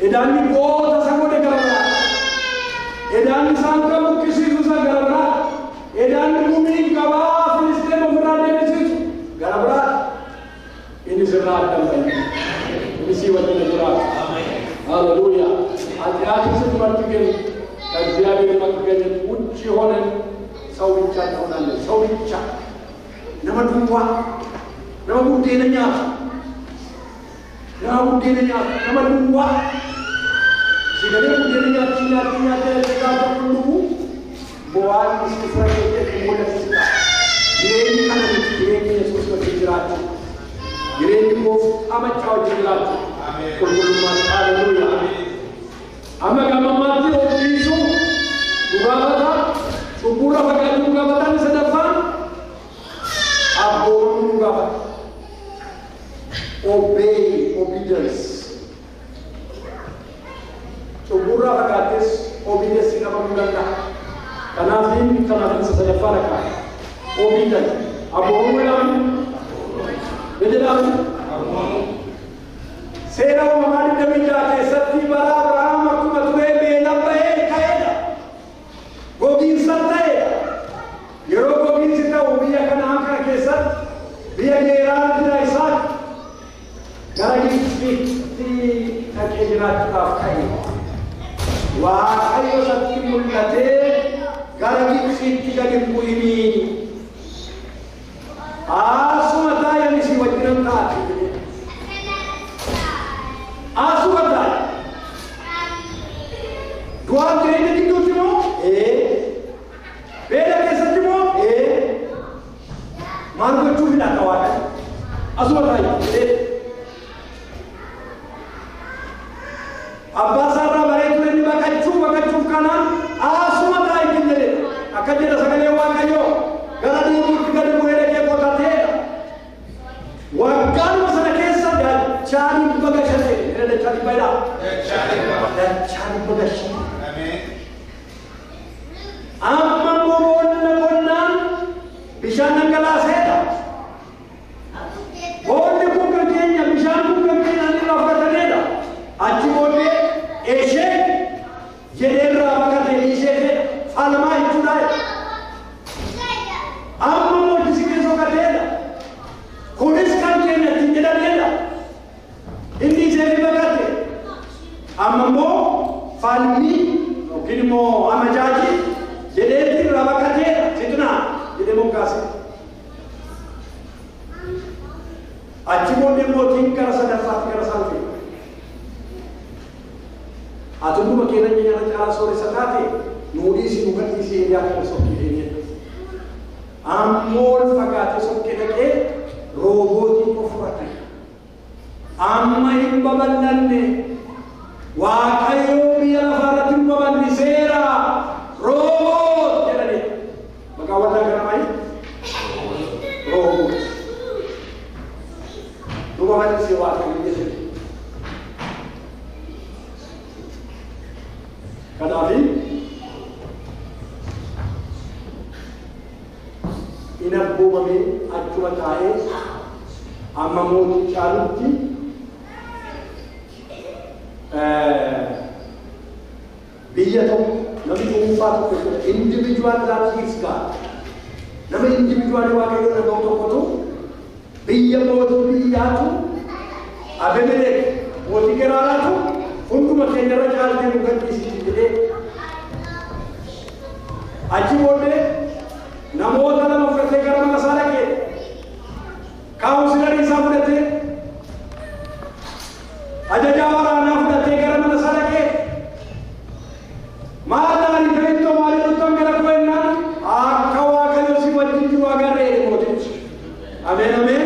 Edaanni goota isa godhe gara biraa. Edaanni isaan kan buqqisiisu isa gara biraa. Edaanni gumii qabaa Filisxeem ofirraa deebisiisu gara biraa. Inni sirraa adda hin bahin. Inni sii wajjin jiraata. ሃሌሉያ። ኃጢአትን ስትመርጥ ግን ከእግዚአብሔር መገኘት ውጭ ሆነን ሰው ብቻ እንሆናለን። ሰው ብቻ nama duwwaa nama buddeena nyaatu nama buddeena nyaatu nama duwwaa sigalee buddeena nyaatti nyaatti nyaatti gaafa qulqulluu bu'aan isin fira keessatti mul'atu si ta'a. Jireenyi kana miti jireenyi Yesuus wajjin jiraachuu jireenyi gooftaa machaa wajjin jiraachuu qulqullummaan haleluuyaa. Amma gamammaatti of dhiisuu nu gaafata cubburra fagaachuu nu gaafata inni sadaffaan abboomamuu nu gaafata. Obey, obedience. Cubburraa fagaattes obedience qabamuu danda'a. Kanaaf kanaaf isa sadaffaa dhaqa. Obedience. Abboomamuu jedhamu. Jedhamu. Seera uumamaa 26 keessatti bara Abrahaam akkuma turee beela ba'ee ka'eedha. Gogiinsa ta'eedha. Yeroo gogiinsi ta'u biyya Kanaan kana keessatti biyya Geeraar jira Isaaq gara Gibxitti dhaqee jiraachuudhaaf ka'e. Waaqayyo isatti mul'atee gara Gibxitti gad hin bu'inii. Asuma taa'i ani si wajjinan ta'a jedhe. Asuma taa'i. Du'aaf jireenya gidduutti moo? Ee. Beela keessatti moo? Ee. Maal gochuu filata Waaqayyo? Asuma taa'i jedhee. Abbaa isaarraa baree ture inni baqachuu kanaan asuma taa'i jedhe. Akka jedha sagalee Waaqayyoo gara duubuutti gadi gashate. Ina dachaa dhibba jedha. Dachaa dhibba gashate. Amma immoo boolla qonnaan bishaan dhangalaaseedha. Boolli kun kan keenya, bishaan kun kan keenya inni irraa fudhatameedha. Achi booddee eshee jedhee irraa baqate dhiisee fedha. Falmaa jechuudha. Amma immoo itti siqee soqateedha. Kunis kan keenya ittiin jedhameedha. Inni ishee fi baqate. Amma immoo falmii yookiin immoo amajaajii jedheetti irraa baqateedha. Situnaa jedhee moggaase. Achi booddee mootiin gara sadaffaatti gara isaan fide. Ati hunduma keenya nyaata caalaa sooressa taate nuu dhiisi nu gadhiisi hiriyaa kana sokkee deemee. Ammoo ol fagaatee sokkee dhaqee roobootii koo fudhate. Amma hin babal'anne Waaqayyoo biyya lafaa irratti nu babal'iseera rooboot jedhanii. Maqaan waldaa kanaa maali? Rooboot. Nu babal'ise Waaqayyo jedhe. Kanaaf in abboomamee achuma taa'ee amma mootii caalutti biyya tokko namni dhuunfaa tokko jechuudha. Individual that hears God. Nama individual Waaqayyo dhaga'u tokkotu biyya mootii biyyaatu Abimelek mootii Geraaraatu hunduma keenya irra caaltee nu gadhiisiti jedhee achi booddee namoota lama fudhatee gara mana isaa dhaqee kaawunsilarii isaa fudhatee ajajaa waraanaa fudhatee gara mana isaa dhaqee maal ta'anii ta'ettoo maaliif dhuftan gara koo jennaan akka Waaqayyo si wajjin jiru agarree jedhe mootichi. Ameen ameen.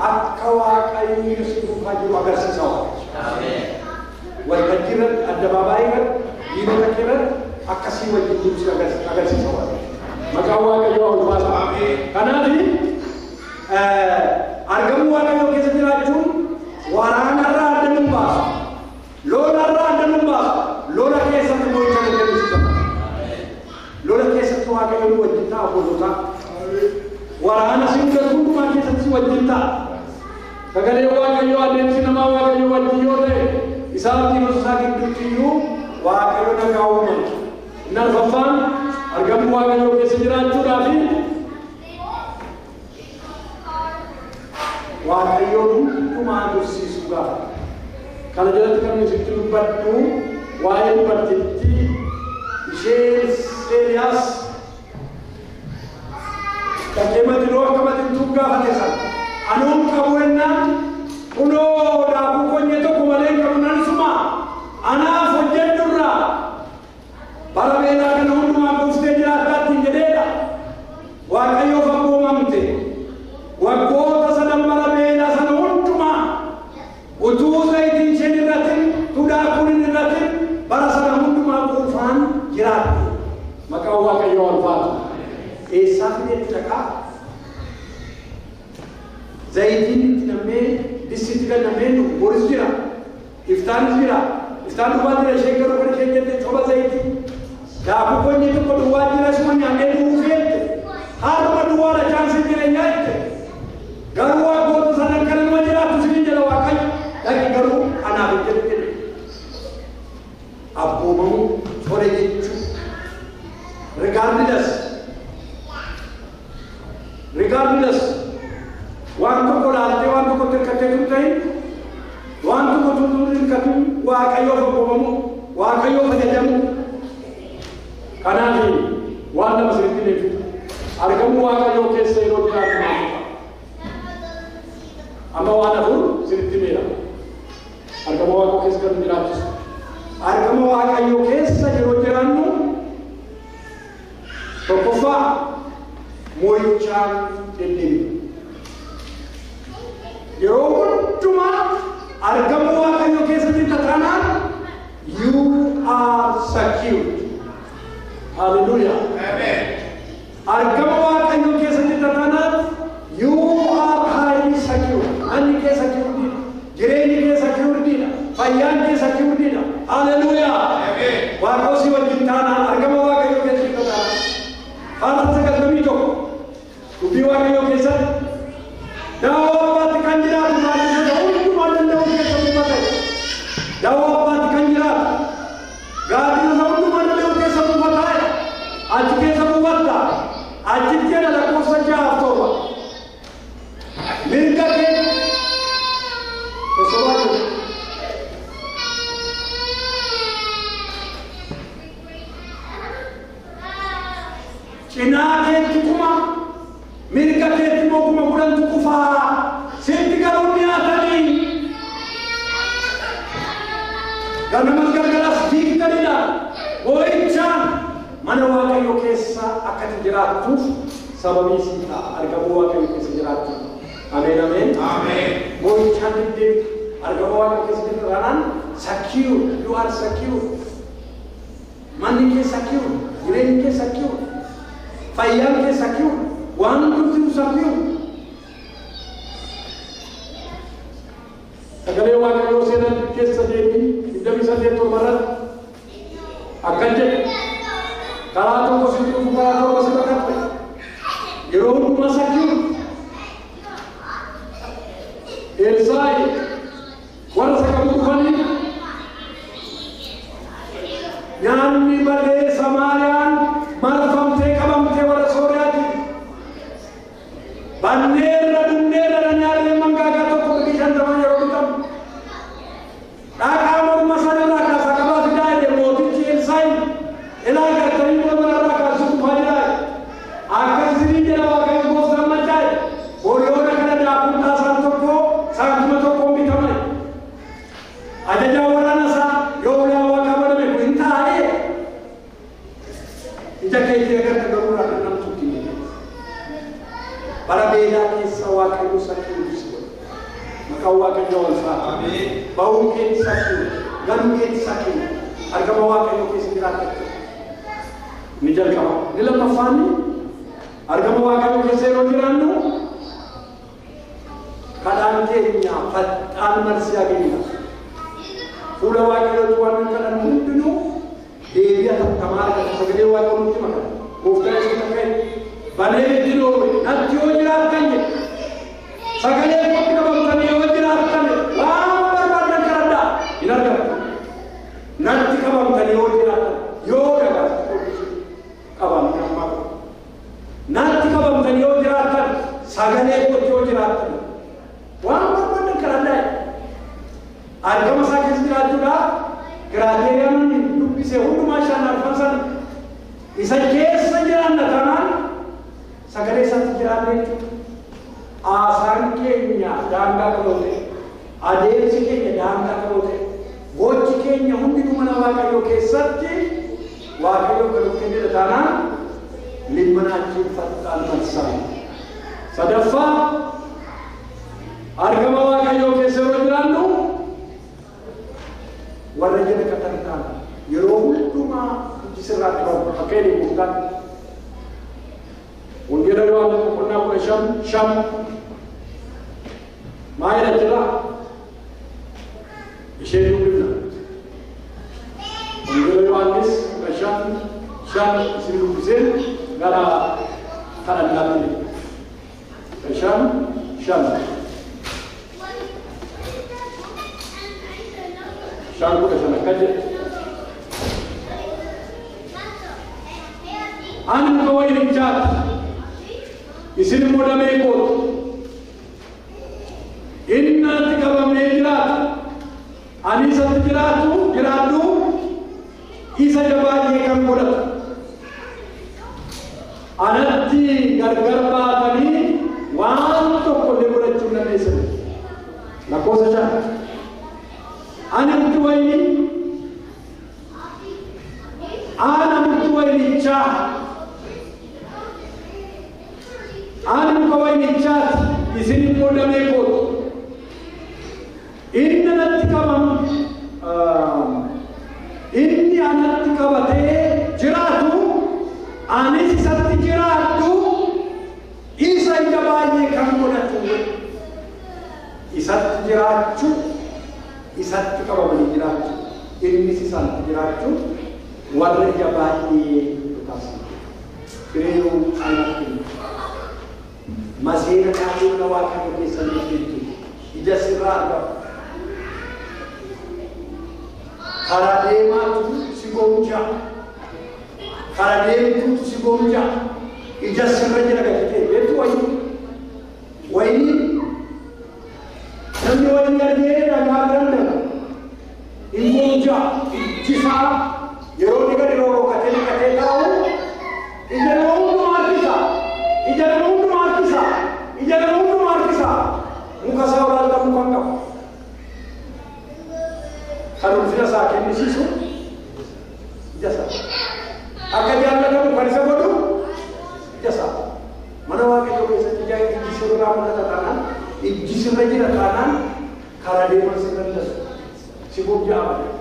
Akka Waaqayyo si duukaa jiru agarsiisa Waaqayyo. Waltajjii irratti, addabaabaayii irratti, diinota kee irratti akka si wajjin jiru si agarsiisa Waaqayyo. Maqaan Waaqayyoo haa ulfaatu. Kanaaf argamuu Waaqayyoo keessa jiraachuun waraanarraa adda nu baasu. Lolarraa adda nu baasu. Lola keessatti mo'icha nu kennisiisa. Lola keessatti Waaqayyo nu wajjin ta'a obboloota. Waraana si mudatu hundumaa keessatti si wajjin ta'a. Sagalee Waaqayyoo adeemsi namaa Waaqayyo wajjin yoo ta'e isaaf diinota isaa gidduutti iyyuu Waaqayyo nagaa uuma. Inni arfaffaan argamuu Waaqayyoo keessa jiraachuudhaa fi Waaqayyoon hundumaa dursiisuu gaafata. Kana jalatti kan nuti itti dubbadhu waa'ee dubartittii isheen Eeliyaas dhaqee maxinoo akka maxintuu gaafate sana. Anuun qabu jennaan kunoo daakuu konyee tokko malee hin qabu nan suma anaaf hojjedhurraa bara beelaa kana hundumaa kuuftee jiraattaa ittiin jedheedha. Waaqayyoof abboomamte. Waggoota sadan bara beelaa sana hundumaa utuu zayitiin isheen irratin, utuu daakuun hin irratin bara sana hundumaa quufaan jiraatte. Maqaan Waaqayyoo ulfaatu. Eessaa fideetti dhaqaa? Zayitiin itti nammee, distitti kan nammee dhugu boris jira. Iftaanis jira. Iftaan duwwaa jira isheen garuu kan isheen jette coba zayitii. Daakuu konyee tokko duwwaa jira isuma nyaannee dhuguuf jette. Haadhuma duwwaadha chaansiin jireenyaa jette. Garuu waggoota sadan kan nama jiraattu isiniin jedha Waaqayyo. Dhaqi garuu anaaf hin jedhu jedhe. Abboomamuu tole jechuu. Regardless. Regardless. Waan tokko laaltee waan tokkotti hirkattee tun ta'in waan tokko tun hirkatin Waaqayyoof abboomamuu, Waaqayyoof ajajamuu. Kanaaf waan nama sirriitti beeku argamuu Waaqayyoo keessa yeroo jiraatu maal ta'a? Amma waan afur sirriitti beera. Argama Waaqayyoo keessa kan nu jiraachisu. Argama Waaqayyoo keessa yeroo jiraannu tokkoffaa mo'ichaan deddeebi'a. Yeroo hundumaa argama Waaqayyoo keessa jirta taanaan you are secured. Hallelujah. Argama Waaqayyoo keessa jirta taanaan you are highly secure. Manni kee secured, jireenyi kee secured, Fayyaan kee securedidha. Haleluuyaa. Waaqayyo si wajjin taanaan argama Waaqayyoo keessa jirta taanaan. Faarsa 91 dubbii Waaqayyoo keessatti dawoo abbaatti kan jiraatu gaaddisa hundumaa danda'u keessa buufata. Dawoo abbaatti kan jiraatu gaaddisa hundumaa danda'u keessa buufata. Achi keessa buufatta. Achitti jedha lakkoofsa 6 fi 7. Mirga kee osoo jiru. Cinaa keetti kuma mirga keetti immoo 10,000 kufaa sitti garuu dhiyaatanii ganamas galgalas fiigdanidha. Boo'ichaan mana Waaqayyoo keessa akka ati jiraattuuf sababii sii ta'a argamuu Waaqayyoo keessa jiraattu. Ameen ameen. Boo'ichaan deddeebitu argama Waaqayyoo keessa jirtu taanaan secure, you are secure. Manni kee secure, jireenyi kee secure, fayyaan kee secure, waan hundumtuu secure. Sagalee Waaqayyoo seenan keessa deebii 28 irratti akkan jedhe karaa tokko si dhufu karaa tokko si baqatte yeroo hundumaa secure. Elsaa'i warra isa qabu dhufanii nyaanni badee Samaariyaan marfamtee qabamtee warra Sooriyaatiin banneerra dhumneerra dhanyaalee mangaagaa tokko birrii 50 yeroo bitamu dhaqaa morma sanarraa kaasaa qabaa fidaa jedhe mootichi Elsaa'i ilaa gartanii morma irraa kaasuu dhufaa jira. Akkas isinii jedha Waaqayyo gooftaan machaa'e horiyoona kana daakuun taasaan tokko saantima tokkoon bitame. Ajajaa waraana isaa yoo ulaa Waaqaa baname kun hin taa'ee ija keetii agarta garuu irraa kan namtutti hin jedhe. Bara beelaa keessa Waaqayyo secure si godha. Maqaan Waaqayyoo ulfaata. Ba'uun keetti secure, galuun keetti secure, argama Waaqayyoo keessa jiraatta. Ni jalqaba. Ni lammaffaan argama Waaqayyoo keessa yeroo jiraannu kadhaan keenya faxxaan marsii ageenya. Fuula Waaqayyootti waan nuyi kadhannu hundinuu deebii atattamaa argata. Sagalee Waaqayyoo nutti maka. Gooftaan Yesuus akka jedhe banee itti dhoowwe natti yoo jiraattan jedhe sagalee kootti qabamtanii yoo jiraattan waan barbaadan kadhadhaa hin argattu. Natti qabamtanii yoo jiraattan yoo dhagaatu qabamne ammaa natti qabamtanii yoo jiraattan sagalee kootti yoo jiraattan waan barbaadan kadhadhaa. Argama isaa keessa jiraachuudhaaf kiraateeriyaan dubbise hundumaa 5 arfan sana isa keessa jiraanna taanaan sagalee isaatti jiraanna jechuudha. Haasaan keenya daangaa qaboo ta'e, adeemsi keenya daangaa qaboo ta'e, gochi keenya hundinuu mana Waaqayyoo keessatti Waaqayyoo kan nuuf kennedha taanaan limmanaachiin faxxaan marsaa. Sadaffaa argama Waaqayyoo keessa yeroo jiraannu warra jala qatan taana yeroo hundumaa iji sirraa qabamu akka inni gooftaan Wangeela Yohaannis boqonnaa 15:5 maal jedha jira? Ishee dubbifna. Wangeela Yohaannis 15:5 isin dubbiseen gara kadhannaatti. 15:5 5:15 akka jedhe. Ani muka wayinichaati, isin immoo damee kooti. Inni natti qabamee jiraatu, ani isatti jiraadhu isa baay'ee kan godhatu. Anatti gargar baatanii waan tokko illee godhachuu hin dandeessan. Lakkoofsa 5. Ani mukti wayinii, ana mukti wayinichaa, ani muka wayinichaati, isin immoo damee kooti. Inni natti qabamu, inni anatti qabatee jiraatu, anis isatti jiraadhu, isa ija baay'ee kan godhatu. Isatti jiraachuu, Isatti qabamanii jiraachuu, innis isaanitti jiraachuu warra ija baay'ee taasisa. Fireeyuu caalatti maseena taatee mana Waaqayyoo keessa jirtu ija sirraa argama. Karaa deemaatu si goomja. Karaa deemtuutu si goomja. Ija sirra jira gadi ta'e beektu wayii. Wayii namni wayii argee dhagaa danda'u. Hin goomja ijji isaa yeroo inni gadi roorrookatee dhiqatee taa'u ija nama hundumaa harkisa. Ija nama hundumaa harkisa. Ija nama hundumaa harkisa. Muka isaa olaalta muka hin qabu. Kan ulfina isaa kennisiisu ija isaa. Akka jaallatamu kan isa godhu ija isaa. Mana Waaqayyoo keessatti ija ijji sirraa mul'ata taanaan, ijji sirra jira taanaan karaa deeman sirra hin darbu. Si gomja'a malee.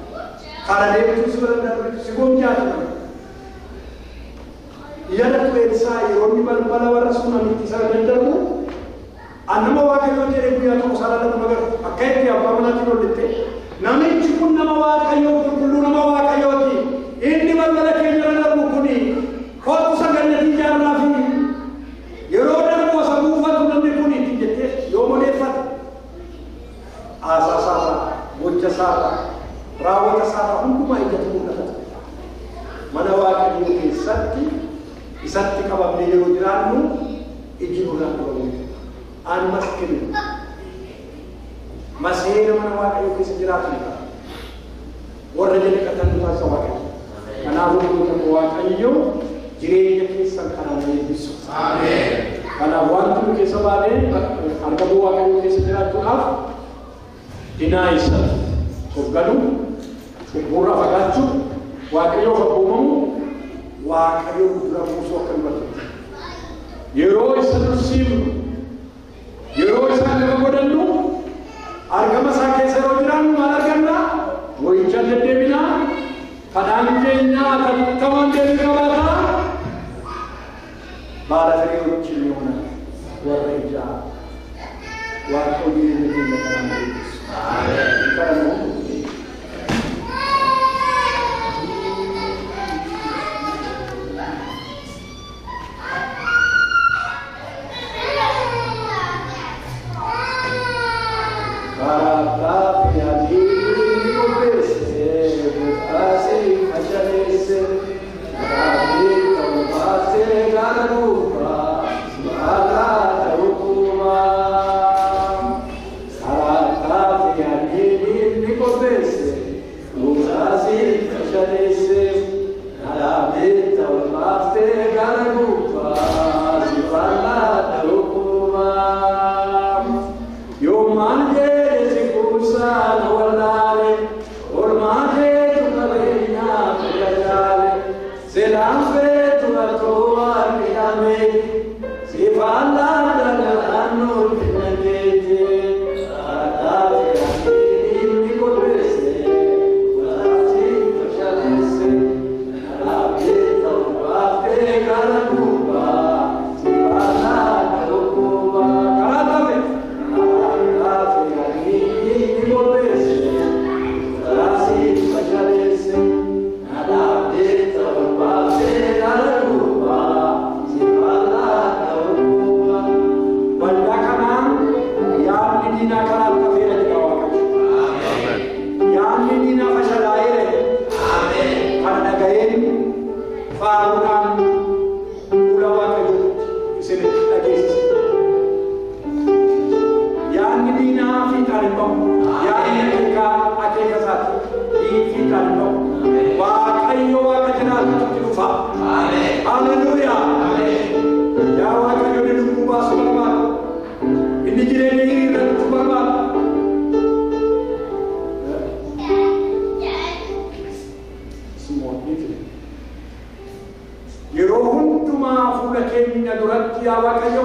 Karaa deemtuu si bira hin darbu, si gomjaati malee. Yaadatu Eelsaa yeroo inni balbala warra Sunamitti isa daddarbu, an nama Waaqayyoo jedhee guyyaa tokko isaa lallatu magartu akka itti abbaa manaatiin ol jettee namichi kun nama Waaqayyoo qulqulluu nama Waaqayyooti. Inni balbala keenya irra darbu kuni kottu sagannatii ijaarraa fi yeroo darbu osa buufatu namni kun ittiin jettee yoo odeeffate haasaa isaarraa, gocha isaarraa, raawwata isaarraa hundumaa ijatu mul'ata. Mana Waaqayyoo keessatti isatti qabamnee yeroo jiraannu ijji nurraa qabamu. An maskinu maseena mana Waaqayyoo keessa jiraatu warra jalqatan nu taasisa Waaqayyo. Kanaafuu gootota Waaqayyo jireenya keessan kanaan eebbisu. Kanaaf wanti nu keessa baanee argamuu Waaqayyoo keessa jiraachuudhaaf dinaa isa of galuu, cubbuurraa fagaachuu, Waaqayyoof abboomamu, Waaqayyo dura buusuu akka nu barbaadu. Yeroo isa dursiifnu, yeroo isaan lafa godhannu, argama isaa keessa yeroo jiraannu maal arganna? Wayicha deddeebinaa, kadhaan keenya atattamaan deebii qabaata. Baala firii wajjin yoona warra ijaa Waaqayyo jireenya keenya kanaan eebbisu. Kadhannu. Karaa fi adii qopheesse, gooftaasi fashaleesse, karaa fi ta'uu baasee gara gubbaa, maqaa ta'uu kumaa. Karaa fi adii qopheesse, gooftaasi fashaleesse, karaa fi ta'uu baasee gara gubbaa, maqaa ta'uu kumaa. Yoomaan jedhe si kuusaa na wallaale, ormaa keetu qabeenyaa fayyajaale, seelaan feetu atoo argame, si faallaa dhaga'aan nuuf kennateeti. Karaa fi inni qopheesse, waasi fashaleesse, karaa fi ta'uu baaftee gara gubbaa, si faallaa ta'uu kumaa. Karaa tafe. Waldaa kanaan yaadni diinaa kanaaf kafeera jedha Waaqayyo. Yaadni diinaa fashalaa'eera jedha. Kana dhaga'een faaruudhaan fuula Waaqayyootti isinitti dhageessise. Yaadni diinaa fiixaan hin ba'u. Yaadni akeekaa akeeka isaati. Fiixaan hin ba'u. Waaqayyo Waaqa jiraatutti dhufa. Haleluuyaa. Yaa Waaqayyo inni lubbuu baasuu barbaada. Inni jireenya hiriirrachuu barbaada. Yeroo hundumaa fuula keenya duratti yaa Waaqayyo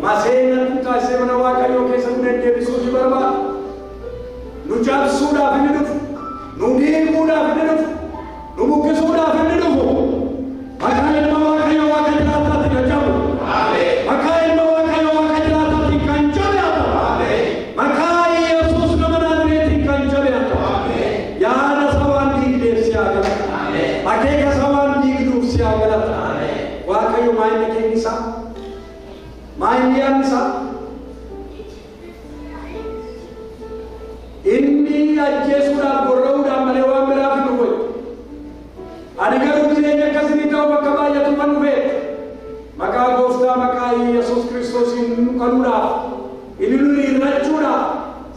maseena nu taasisee mana Waaqayyoo keessa nu deddeebisuu ni barbaada. Nu cabsuudhaaf inni dhufu, nu diiguudhaaf inni dhufu, nu buqqisuudhaaf inni dhufu. Maqaa ilma Waaqayyoo Waaqa jiraataatiin kan cabu. Maqaa ilma Waaqayyoo Waaqa jiraataatiin kan cabe haa ta'u. Maqaa Yesuus nama Naazreetiin. Inni ajjeesuudhaaf gorra'uudhaaf malee waan biraaf hin dhufe. Ani garuu jireenya akkasii ta'u bakka baay'atu kan dhufe. Maqaa gooftaa maqaa Yesuus Kiristoosiin nu kanuudhaaf, inni nu hir'achuudhaaf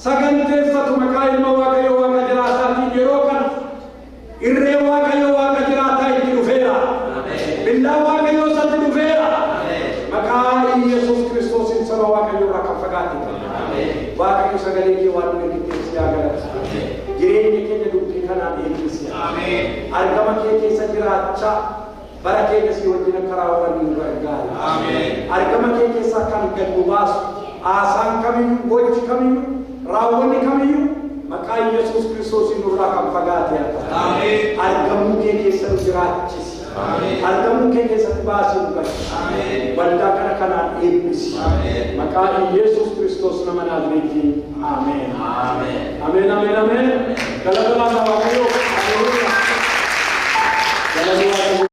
saganteeffatu maqaa ilma Waaqayyoo Waaqa jiraataatiin yeroo kana irree Waaqayyoo Waaqa jiraataa itti dhufeera. Billaa Waaqayyoo isatti dhufeera. Maqaa Yesuus Kiristoosiin saba Waaqayyoo irraa kan fagaate. Waaqayyo sagalee kee waan nu ergiteef si haa galatu. Jireenya keenya dubbii kanaan eebbisi. Argama kee keessa jiraachaa bara keenya si wajjin akka raawwannu nu gargaara. Argama kee keessaa kan gad nu baasu haasaan kamiyyuu, gochi kamiyyuu, raawwanni kamiyyuu maqaa Yesuus Kiristoosiin nurraa kan fagaate haa ta'u. Argamuu kee keessa nu jiraachisi. Argamuu kee keessatti baasii nu galchi. Waldaa kana kanaan eebbisi. Maqaa Yesuus Kiristoos nama Naazreetiin. Ameen. Ameen, ameen, ameen. Galata Waaqayyoo. Haleluuyaa. Galata Waaqayyoo.